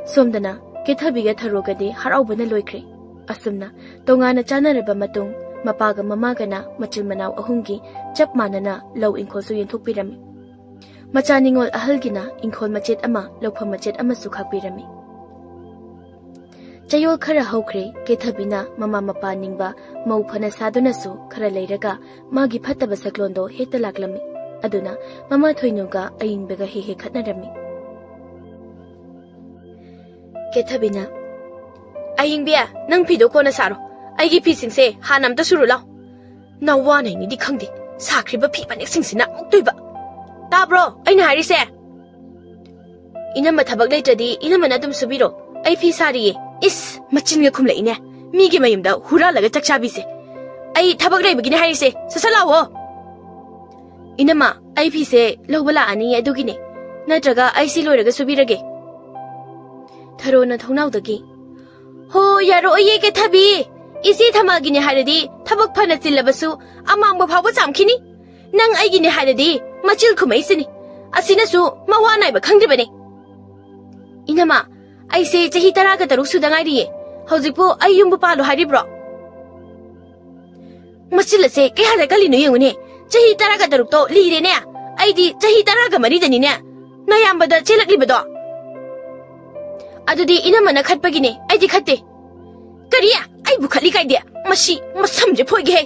ꯁꯣꯝꯗꯅ ꯀꯦꯊꯕꯤꯒ ꯊꯔꯣꯒꯗꯤ ꯍꯔꯥꯎꯕꯅ ꯂꯣꯏꯈ꯭ꯔꯦ꯫ ꯑꯁꯨꯝꯅ ꯇꯣꯉꯥꯟꯅ ꯆꯥꯅꯔꯕ ꯃꯇꯨꯡ, ꯃꯄꯥꯒ ꯃꯃꯥꯒꯅ ꯃꯆꯤꯟ ꯃꯅꯥꯎ ꯑꯍꯨꯝꯒꯤ ꯆꯞ ꯃꯥꯟꯅꯅ ꯂꯧ ꯏꯪꯈꯣꯜꯁꯨ ꯌꯦꯟꯊꯣꯛꯄꯤꯔꯝꯃꯤ꯫ ꯃꯆꯥ ꯅꯤꯉꯣꯜ ꯑꯍꯜꯒꯤꯅ ꯏꯪꯈꯣꯜ ꯃꯆꯦꯠ ꯑꯃ, ꯂꯧꯐꯝ ꯃꯆꯦꯠ ꯑꯃꯁꯨ ꯈꯥꯛꯄꯤꯔꯝꯃꯤ꯫ ꯆꯌꯣꯜ ꯈꯔ ꯍꯧꯈ꯭ꯔꯦ, ꯀꯦꯊꯕꯤꯅ ꯃꯃꯥ ꯃꯄꯥ ꯅꯤꯡꯕ ꯃꯧ ꯐꯅ ꯁꯥꯗꯨꯅꯁꯨ ꯈꯔ ꯂꯩꯔꯒ ꯃꯥꯒꯤ ꯐꯠꯇꯕ ꯁꯛꯂꯣꯟꯗꯣ ꯍꯦꯛꯇ ꯂꯥꯛꯂꯝꯃꯤ꯫ ꯑꯗꯨꯅ ꯃꯃꯥ ꯊꯣꯏꯅꯨꯒ ꯑꯌꯤꯡꯕꯒ ꯍꯦꯛ ꯍꯦꯛ ꯈꯠꯅꯔꯝꯃꯤ꯫ ꯀꯦꯊꯕꯤꯅ, "ꯑꯌꯤꯡꯕꯤ, ꯅꯪ ꯐꯤꯗꯣ ꯀꯣꯟꯅ ꯁꯥꯔꯣ꯫ ꯑꯩꯒꯤ ꯐꯤꯁꯤꯡꯁꯦ ꯍꯥꯟꯅ ꯑꯝꯇ ꯁꯨꯔꯨ ꯂꯥꯎ꯫ ꯅꯋꯥ ꯅꯩꯅꯤꯗꯤ ꯈꯪꯗꯦ, ꯁꯥꯈ꯭ꯔꯤꯕ ꯐꯤ ꯐꯅꯦꯛꯁꯤꯡꯁꯤꯅ ꯃꯨꯛꯇꯣꯏꯕ꯫ ꯇꯥꯕ꯭ꯔꯣ ꯑꯩꯅ ꯍꯥꯏꯔꯤꯁꯦ?" "ꯏꯅꯝꯃ ꯊꯕꯛ ꯂꯩꯇ꯭ꯔꯗꯤ ꯏꯅꯝꯃꯅ ꯑꯗꯨꯝ ꯁꯨꯕꯤꯔꯣ꯫ ꯑꯩ ꯐꯤ ꯁꯥꯔꯤꯌꯦ꯫" "ꯏꯁ, ꯃꯆꯤꯟꯒ ꯈꯨꯝꯂꯛꯏꯅꯦ꯫ ꯃꯤꯒꯤ ꯃꯌꯨꯝꯗ ꯍꯨꯔꯥꯜꯂꯒ ꯆꯥꯛ ꯆꯥꯕꯤꯁꯦ꯫ ꯑꯩ ꯊꯕꯛ ꯂꯩꯕꯒꯤꯅꯦ ꯍꯥꯏꯔꯤꯁꯦ꯫ ꯁꯠ ꯁꯠ ꯂꯥꯛꯑꯣ꯫" "ꯏꯅꯝꯃ, ꯑꯩ ꯐꯤꯁꯦ ꯂꯧꯕ ꯂꯥꯛꯑꯅꯤ, ꯑꯗꯨꯒꯤꯅꯦ꯫ ꯅꯠꯇ꯭ꯔꯒ ꯑꯩ ꯁꯤ ꯂꯣꯏꯔꯒ ꯁꯨꯕꯤꯔꯒꯦ꯫" ꯊꯔꯣꯅ ꯊꯣꯡꯅꯥꯎꯗꯒꯤ, "ꯍꯣ, ꯌꯥꯔꯛꯑꯣꯏꯌꯦ ꯀꯦꯊꯕꯤ꯫ ꯏꯆꯦ ꯊꯝꯕꯥꯜꯒꯤꯅꯦ ꯍꯥꯏꯔꯗꯤ ꯊꯕꯛ ꯐꯅ ꯆꯤꯜꯂꯕꯁꯨ ꯑꯃꯥꯡꯕ ꯐꯥꯎꯕ ꯆꯥꯝꯈꯤꯅꯤ꯫ ꯅꯪ ꯑꯩꯒꯤꯅꯦ ꯍꯥꯏꯔꯗꯤ ꯃꯆꯤꯜ ꯈꯨꯝꯃꯛꯏꯁꯤꯅꯤ꯫ ꯑꯁꯤꯅꯁꯨ ꯃꯋꯥ ꯅꯥꯏꯕ ꯈꯪꯗ꯭ꯔꯤꯕꯅꯤ꯫" "ꯏꯅꯝꯃ, ꯑꯩꯁꯦ ꯆꯍꯤ ꯇꯔꯥꯒ ꯇꯔꯨꯛ ꯁꯨꯗ ꯉꯥꯏꯔꯤꯌꯦ꯫ ꯍꯧꯖꯤꯛꯄꯨ ꯑꯩ ꯌꯨꯝꯕꯨ ꯄꯥꯜꯂꯣ ꯍꯥꯏꯔꯤꯕ꯭ꯔꯣ?" "ꯃꯆꯤꯜ ꯑꯁꯦ ꯀꯌꯥꯗ ꯀꯜꯂꯤꯅꯣ ꯌꯦꯡꯉꯨꯅꯦ꯫ ꯆꯍꯤ ꯇꯔꯥꯒ ꯇꯔꯨꯛꯇꯣ ꯂꯤꯔꯦꯅꯦ꯫ ꯑꯩꯗꯤ ꯆꯍꯤ ꯇꯔꯥꯒ ꯃꯔꯤꯗꯅꯤꯅꯦ ꯅꯌꯥꯝꯕꯗ ꯆꯦꯜꯂꯛꯂꯤꯕꯗꯣ꯫" "ꯑꯗꯨꯗꯤ ꯏꯅꯝꯃꯅ ꯈꯠꯄꯒꯤꯅꯦ, ꯑꯩꯗꯤ ꯈꯠꯇꯦ꯫" "ꯀꯔꯤ? ꯑꯩꯕꯨ ꯈꯠꯂꯤ ꯀꯥꯏꯗꯦ? ꯃꯁꯤ ꯃꯁꯝꯁꯦ ꯐꯣꯏꯒꯦꯍꯦ꯫"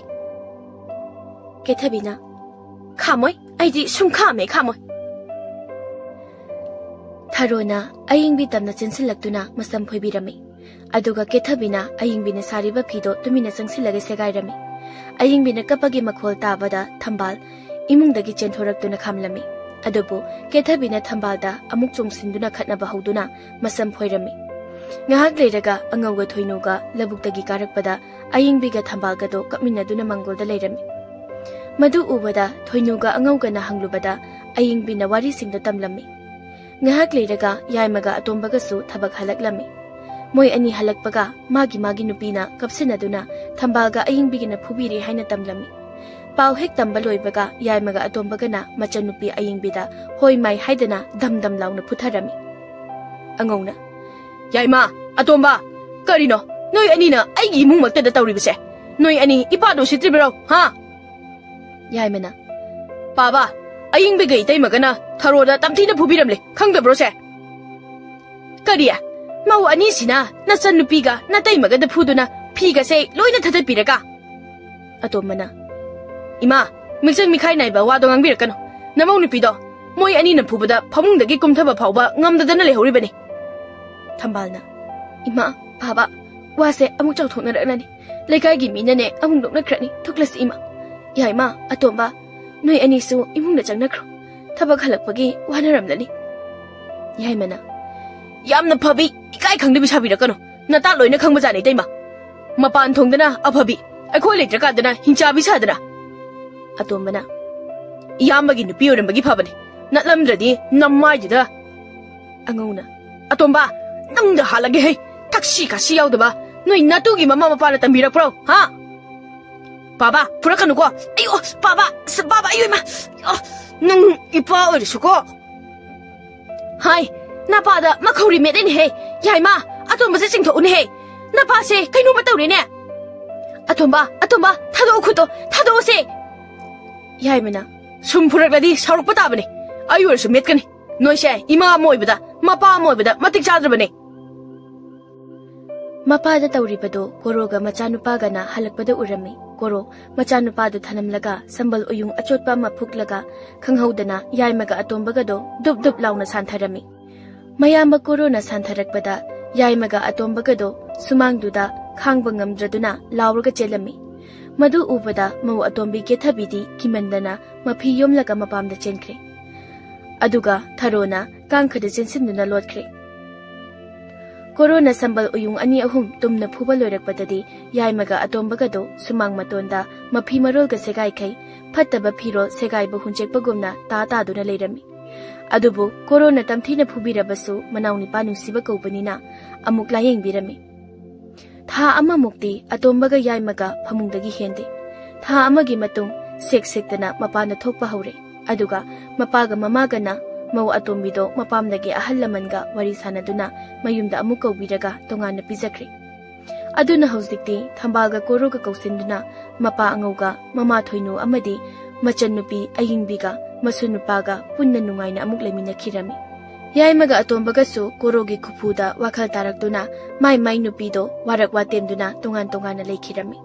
ꯀꯦꯊꯕꯤꯅ, "ꯈꯥꯝꯃꯣꯏ, ꯑꯩꯗꯤ ꯁꯨꯝ ꯈꯥꯝꯃꯦ ꯈꯥꯝꯃꯣꯏ꯫" ꯊꯔꯣꯅ ꯑꯌꯤꯡꯕꯤ ꯇꯝꯅ ꯆꯦꯟꯁꯤꯜꯂꯛꯇꯨꯅ ꯃꯁꯝ ꯐꯣꯏꯕꯤꯔꯝꯃꯤ꯫ ꯑꯗꯨꯒ ꯀꯦꯊꯕꯤꯅ ꯑꯌꯤꯡꯕꯤꯅ ꯁꯥꯔꯤꯕ ꯐꯤꯗꯣ ꯇꯨꯃꯤꯟꯅ ꯆꯪꯁꯤꯜꯂꯒ ꯁꯦꯒꯥꯏꯔꯝꯃꯤ꯫ ꯑꯌꯤꯡꯕꯤꯅ ꯀꯞꯄꯒꯤ ꯃꯈꯣꯜ ꯇꯥꯕꯗ ꯊꯝꯕꯥꯜ ꯏꯃꯨꯡꯗꯒꯤ ꯆꯦꯟꯊꯣꯔꯛꯇꯨꯅ ꯈꯥꯝꯂꯝꯃꯤ꯫ ꯑꯗꯨꯕꯨ ꯀꯦꯊꯕꯤꯅ ꯊꯝꯕꯥꯜꯗ ꯑꯃꯨꯛ ꯆꯣꯡꯁꯤꯟꯗꯨꯅ ꯈꯠꯅꯕ ꯍꯧꯗꯨꯅ ꯃꯁꯝ ꯐꯣꯏꯔꯝꯃꯤ꯫ ꯉꯥꯏꯍꯥꯛ ꯂꯩꯔꯒ ꯑꯉꯧꯒ ꯊꯣꯏꯅꯨꯒ ꯂꯧꯕꯨꯛꯇꯒꯤ ꯀꯥꯔꯛꯄꯗ ꯑꯌꯤꯡꯕꯤꯒ ꯊꯝꯕꯥꯜꯒꯗꯣ ꯀꯞꯃꯤꯟꯅꯗꯨꯅ ꯃꯪꯒꯣꯜꯗ ꯂꯩꯔꯝꯃꯤ꯫ ꯃꯗꯨ ꯎꯕꯗ ꯊꯣꯏꯅꯨꯒ ꯑꯉꯧꯒꯅ ꯍꯪꯂꯨꯕꯗ ꯑꯌꯤꯡꯕꯤꯅ ꯋꯥꯔꯤꯁꯤꯡꯗꯣ ꯇꯝꯂꯝꯃꯤ꯫ ꯉꯥꯏꯍꯥꯛ ꯂꯩꯔꯒ ꯌꯥꯏꯃꯒ ꯑꯇꯣꯝꯕꯒꯁꯨ ꯊꯕꯛ ꯍꯜꯂꯛꯂꯝꯃꯤ꯫ ꯃꯣꯏ ꯑꯅꯤ ꯍꯜꯂꯛꯄꯒ ꯃꯥꯒꯤ ꯃꯥꯒꯤ ꯅꯨꯄꯤꯅ ꯀꯞꯁꯤꯟꯅꯗꯨꯅ ꯊꯝꯕꯥꯜꯒ ꯑꯌꯤꯡꯕꯤꯒꯅ ꯐꯨꯕꯤꯔꯦ ꯍꯥꯏꯅ ꯇꯝꯂꯝꯃꯤ꯫ ꯄꯥꯎ ꯍꯦꯛ ꯇꯝꯕ ꯂꯣꯏꯕꯒ ꯌꯥꯏꯃꯒ ꯑꯇꯣꯝꯕꯒꯅ ꯃꯆꯟꯅꯨꯄꯤ ꯑꯌꯤꯡꯕꯤꯗ ꯍꯣꯏ ꯃꯥꯏ ꯍꯥꯏꯗꯅ ꯗꯝ ꯗꯝ ꯂꯥꯎꯅ ꯐꯨꯊꯔꯝꯃꯤ꯫ ꯑꯉꯧꯅ, "ꯌꯥꯏꯃ, ꯑꯇꯣꯝꯕ, ꯀꯔꯤꯅꯣ? ꯅꯣꯏ ꯑꯅꯤꯅ ꯑꯩꯒꯤ ꯏꯃꯨꯡꯃꯛꯇꯗ ꯇꯧꯔꯤꯕꯁꯦ? ꯅꯣꯏ ꯑꯅꯤ ꯏꯄꯥꯗꯣ ꯎꯁꯤꯠꯇ꯭ꯔꯤꯕ꯭ꯔꯣ, ꯍꯥ?" ꯌꯥꯏꯃꯅ, "ꯄꯥꯕ, ꯑꯌꯤꯡꯕꯤꯒ ꯏꯇꯩꯃꯒꯅ ꯊꯔꯣꯗ ꯇꯝꯊꯤꯅ ꯐꯨꯕꯤꯔꯝꯂꯦ, ꯈꯪꯗꯕ꯭ꯔꯣ ꯁꯦ?" "ꯀꯔꯤ? ꯃꯧ ꯑꯅꯤꯁꯤꯅ ꯅꯆꯟꯅꯨꯄꯤꯒ ꯅꯇꯩꯃꯒꯗ ꯐꯨꯗꯨꯅ ꯐꯤꯒꯁꯦ ꯂꯣꯏꯅ ꯊꯗꯠꯄꯤꯔꯒ?" ꯑꯇꯣꯝꯕꯅ, "ꯏꯃꯥ, ꯃꯤꯛꯆꯪ ꯃꯤꯈꯥꯏ ꯅꯥꯏꯕ ꯋꯥꯗꯣ ꯉꯥꯡꯕꯤꯔꯛꯀꯅꯨ꯫ ꯅꯃꯧ ꯅꯨꯄꯤꯗꯣ ꯃꯣꯏ ꯑꯅꯤꯅ ꯐꯨꯕꯗ ꯐꯃꯨꯡꯗꯒꯤ ꯀꯨꯝꯊꯕ ꯐꯥꯎꯕ ꯉꯝꯗꯗꯅ ꯂꯩꯍꯧꯔꯤꯕꯅꯤ꯫" ꯊꯝꯕꯥꯜꯅ, "ꯏꯃꯥ, ꯄꯥꯕ, ꯋꯥꯁꯦ ꯑꯃꯨꯛ ꯆꯥꯎꯊꯣꯛꯅꯔꯛꯂꯅꯤ꯫ ꯂꯩꯀꯥꯏꯒꯤ ꯃꯤꯅꯅꯦ ꯑꯃꯨꯛ ꯅꯣꯛꯅꯈ꯭ꯔꯅꯤ꯫ ꯊꯣꯛꯂꯁꯤ ꯏꯃꯥ꯫ ꯌꯥꯏꯃ, ꯑꯇꯣꯝꯕ, ꯅꯣꯏ ꯑꯅꯤꯁꯨ ꯏꯃꯨꯡꯗ ꯆꯪꯅꯈ꯭ꯔꯣ꯫ ꯊꯕꯛ ꯍꯜꯂꯛꯄꯒꯤ ꯋꯥꯅꯔꯝꯂꯅꯤ꯫" ꯌꯥꯏꯃꯅ, "ꯌꯥꯝꯅ ꯐꯕꯤ, ꯏꯀꯥꯏ ꯈꯪꯗꯕꯤ ꯁꯥꯕꯤꯔꯛꯀꯅꯨ꯫ ꯅꯇꯥ ꯂꯣꯏꯅ ꯈꯪꯕꯖꯥꯠꯅꯤ ꯏꯇꯩꯃ꯫ ꯃꯄꯥꯟ ꯊꯣꯡꯗꯅ ꯑꯐꯕꯤ, ꯑꯩꯈꯣꯏ ꯂꯩꯇ꯭ꯔꯀꯥꯟꯗꯅ ꯍꯤꯡꯆꯥꯕꯤ ꯁꯥꯗꯅ꯫" ꯑꯇꯣꯝꯕꯅ, "ꯏꯌꯥꯝꯕꯒꯤ ꯅꯨꯄꯤ ꯑꯣꯏꯔꯝꯕꯒꯤ ꯐꯕꯅꯤ, ꯅꯠꯂꯝꯗ꯭ꯔꯗꯤ ꯅꯃꯥꯏꯗꯨꯗ꯫" ꯑꯉꯧꯅ, "ꯑꯇꯣꯝꯕ, ꯅꯪꯗ ꯍꯥꯠꯂꯒꯦ ꯍꯩ, ꯊꯛꯁꯤ ꯈꯥꯁꯤ ꯌꯥꯎꯗꯕ, ꯅꯣꯏ ꯅꯇꯨꯒꯤ ꯃꯃꯥ ꯃꯄꯥꯅ ꯇꯝꯕꯤꯔꯛꯄ꯭ꯔꯣ, ꯍꯥ?" "ꯄꯥꯕ, ꯐꯨꯔꯛꯀꯅꯨꯀꯣ꯫ ꯑꯌꯣ, ꯄꯥꯕ, ꯑꯁ, ꯄꯥꯕ, ꯑꯌꯣ ꯏꯃꯥ꯫ ꯑꯣ, ꯅꯪ ꯏꯄꯥ ꯑꯣꯏꯔꯁꯨꯀꯣ꯫" "ꯍꯥꯏ, ꯅꯄꯥꯗ ꯃꯈꯧꯔꯤ ꯃꯦꯠꯂꯤꯅꯦꯍꯦ꯫ ꯌꯥꯏꯃ, ꯑꯇꯣꯝꯕꯁꯦ ꯆꯤꯡꯊꯣꯛꯎꯅꯦꯍꯦ꯫ ꯅꯄꯥꯁꯦ ꯀꯩꯅꯣꯝꯃ ꯇꯧꯔꯦꯅꯦ꯫ ꯑꯇꯣꯝꯕ, ꯑꯇꯣꯝꯕ, ꯊꯥꯗꯣꯛꯑꯣ ꯈꯨꯠꯇꯣ, ꯊꯥꯗꯣꯛꯑꯣꯁꯦ꯫" ꯌꯥꯏꯃꯅ, "ꯁꯨꯝ ꯐꯨꯔꯛꯂꯗꯤ ꯁꯥꯎꯔꯛꯄ ꯇꯥꯕꯅꯦ꯫ ꯑꯩ ꯑꯣꯏꯔꯁꯨ ꯃꯦꯠꯀꯅꯤ꯫ ꯅꯣꯏꯁꯦ ꯏꯃꯥ ꯑꯃ ꯑꯣꯏꯕꯗ, ꯃꯄꯥ ꯑꯃ ꯑꯣꯏꯕꯗ ꯃꯇꯤꯛ ꯆꯥꯗ꯭ꯔꯕꯅꯦ꯫" ꯃꯄꯥꯗ ꯇꯧꯔꯤꯕꯗꯨ ꯀꯣꯔꯣꯒ ꯃꯆꯥꯅꯨꯄꯥꯒꯅ ꯍꯜꯂꯛꯄꯗ ꯎꯔꯝꯃꯤ꯫ ꯀꯣꯔꯣ ꯃꯆꯥꯅꯨꯄꯥꯗꯨ ꯊꯅꯝꯂꯒ ꯁꯝꯕꯜ ꯎꯌꯨꯡ ꯑꯆꯣꯠꯄ ꯑꯃ ꯐꯨꯛꯂꯒ ꯈꯪꯍꯧꯗꯅ ꯌꯥꯏꯃꯒ ꯑꯇꯣꯝꯕꯒꯗꯣ ꯗꯨꯞ ꯗꯨꯞ ꯂꯥꯎꯅ ꯁꯥꯟꯊꯔꯝꯃꯤ꯫ ꯃꯌꯥꯝꯕ ꯀꯣꯔꯣꯅ ꯁꯥꯟꯊꯔꯛꯄꯗ ꯌꯥꯏꯃꯒ ꯑꯇꯣꯝꯕꯒꯗꯣ ꯁꯨꯃꯥꯡꯗꯨꯗ ꯈꯥꯡꯕ ꯉꯝꯗ꯭ꯔꯗꯨꯅ ꯂꯥꯎꯔꯒ ꯆꯦꯜꯂꯝꯃꯤ꯫ ꯃꯗꯨ ꯎꯕꯗ ꯃꯧ ꯑꯇꯣꯝꯕꯤ ꯀꯦꯊꯕꯤꯗꯤ ꯀꯤꯃꯟꯗꯅ ꯃꯐꯤ ꯌꯣꯝꯂꯒ ꯃꯄꯥꯝꯗ ꯆꯦꯟꯈ꯭ꯔꯦ꯫ ꯑꯗꯨꯒ ꯊꯔꯣꯅ ꯀꯥꯡꯈꯗ ꯆꯦꯟꯁꯤꯟꯗꯨꯅ ꯂꯣꯠꯈ꯭ꯔꯦ꯫ ꯀꯣꯔꯣꯅ ꯁꯝꯕꯜ ꯎꯌꯨꯡ ꯑꯅꯤ ꯑꯍꯨꯝ ꯇꯨꯝꯅ ꯐꯨꯕ ꯂꯣꯏꯔꯛꯄꯗꯗꯤ ꯌꯥꯏꯃꯒ ꯑꯇꯣꯝꯕꯒꯗꯣ ꯁꯨꯃꯥꯡ ꯃꯇꯣꯟꯗ ꯃꯐꯤ ꯃꯔꯣꯜꯒ ꯁꯦꯒꯥꯏꯈꯩ ꯐꯠꯇꯕ ꯐꯤꯔꯣꯜ ꯁꯦꯒꯥꯏꯕ ꯍꯨꯟꯆꯦꯛꯄꯒꯨꯝꯅ ꯇꯥ ꯇꯥꯗꯨꯅ ꯂꯩꯔꯝꯃꯤ꯫ ꯑꯗꯨꯕꯨ ꯀꯣꯔꯣꯅ ꯇꯝꯊꯤꯅ ꯐꯨꯕꯤꯔꯕꯁꯨ ꯃꯅꯥꯎ ꯅꯤꯄꯥ ꯅꯨꯡꯁꯤꯕ ꯀꯧꯕꯅꯤꯅ ꯑꯃꯨꯛ ꯂꯥꯌꯦꯡꯕꯤꯔꯝꯃꯤ꯫ ꯊꯥ ꯑꯃꯃꯨꯛꯇꯤ ꯑꯇꯣꯝꯕꯒ ꯌꯥꯏꯃꯒ ꯐꯃꯨꯡꯗꯒꯤ ꯍꯦꯟꯗꯦ꯫ ꯊꯥ ꯑꯃꯒꯤ ꯃꯇꯨꯡ ꯁꯦꯛ ꯁꯦꯛꯇꯅ ꯃꯄꯥꯟꯗ ꯊꯣꯛꯄ ꯍꯧꯔꯦ꯫ ꯑꯗꯨꯒ ꯃꯄꯥꯒ ꯃꯃꯥꯒꯅ ꯃꯧ ꯑꯇꯣꯝꯕꯤꯗꯣ ꯃꯄꯥꯝꯗꯒꯤ ꯑꯍꯜ ꯂꯃꯟꯒ ꯋꯥꯔꯤ ꯁꯥꯟꯅꯗꯨꯅ ꯃꯌꯨꯝꯗ ꯑꯃꯨꯛ ꯀꯧꯕꯤꯔꯒ ꯇꯣꯉꯥꯟꯅ ꯄꯤꯖꯈ꯭ꯔꯦ꯫ ꯑꯗꯨꯅ ꯍꯧꯖꯤꯛꯇꯤ ꯊꯝꯕꯥꯜꯒ ꯀꯣꯔꯣꯒ ꯀꯧꯁꯤꯟꯗꯨꯅ ꯃꯄꯥ ꯑꯉꯧꯒ ꯃꯃꯥ ꯊꯣꯏꯅꯨ ꯑꯃꯗꯤ ꯃꯆꯟꯅꯨꯄꯤ ꯑꯌꯤꯡꯕꯤꯒ ꯃꯁꯨ ꯅꯨꯄꯥꯒ ꯄꯨꯟꯅ ꯅꯨꯡꯉꯥꯏꯅ ꯑꯃꯨꯛ ꯂꯩꯃꯤꯟꯅꯈꯤꯔꯝꯃꯤ꯫ ꯌꯥꯏꯃꯒ ꯑꯇꯣꯝꯕꯒꯁꯨ ꯀꯣꯔꯣꯒꯤ ꯈꯨꯐꯨꯗ ꯋꯥꯈꯜ ꯇꯥꯔꯛꯇꯨꯅ ꯃꯥꯏ ꯃꯥꯏ ꯅꯨꯄꯤꯗꯣ ꯋꯥꯔꯛ ꯋꯥꯇꯦꯝꯗꯨꯅ ꯇꯣꯉꯥꯟ ꯇꯣꯉꯥꯟꯅ ꯂꯩꯈꯤꯔꯝꯃꯤ꯫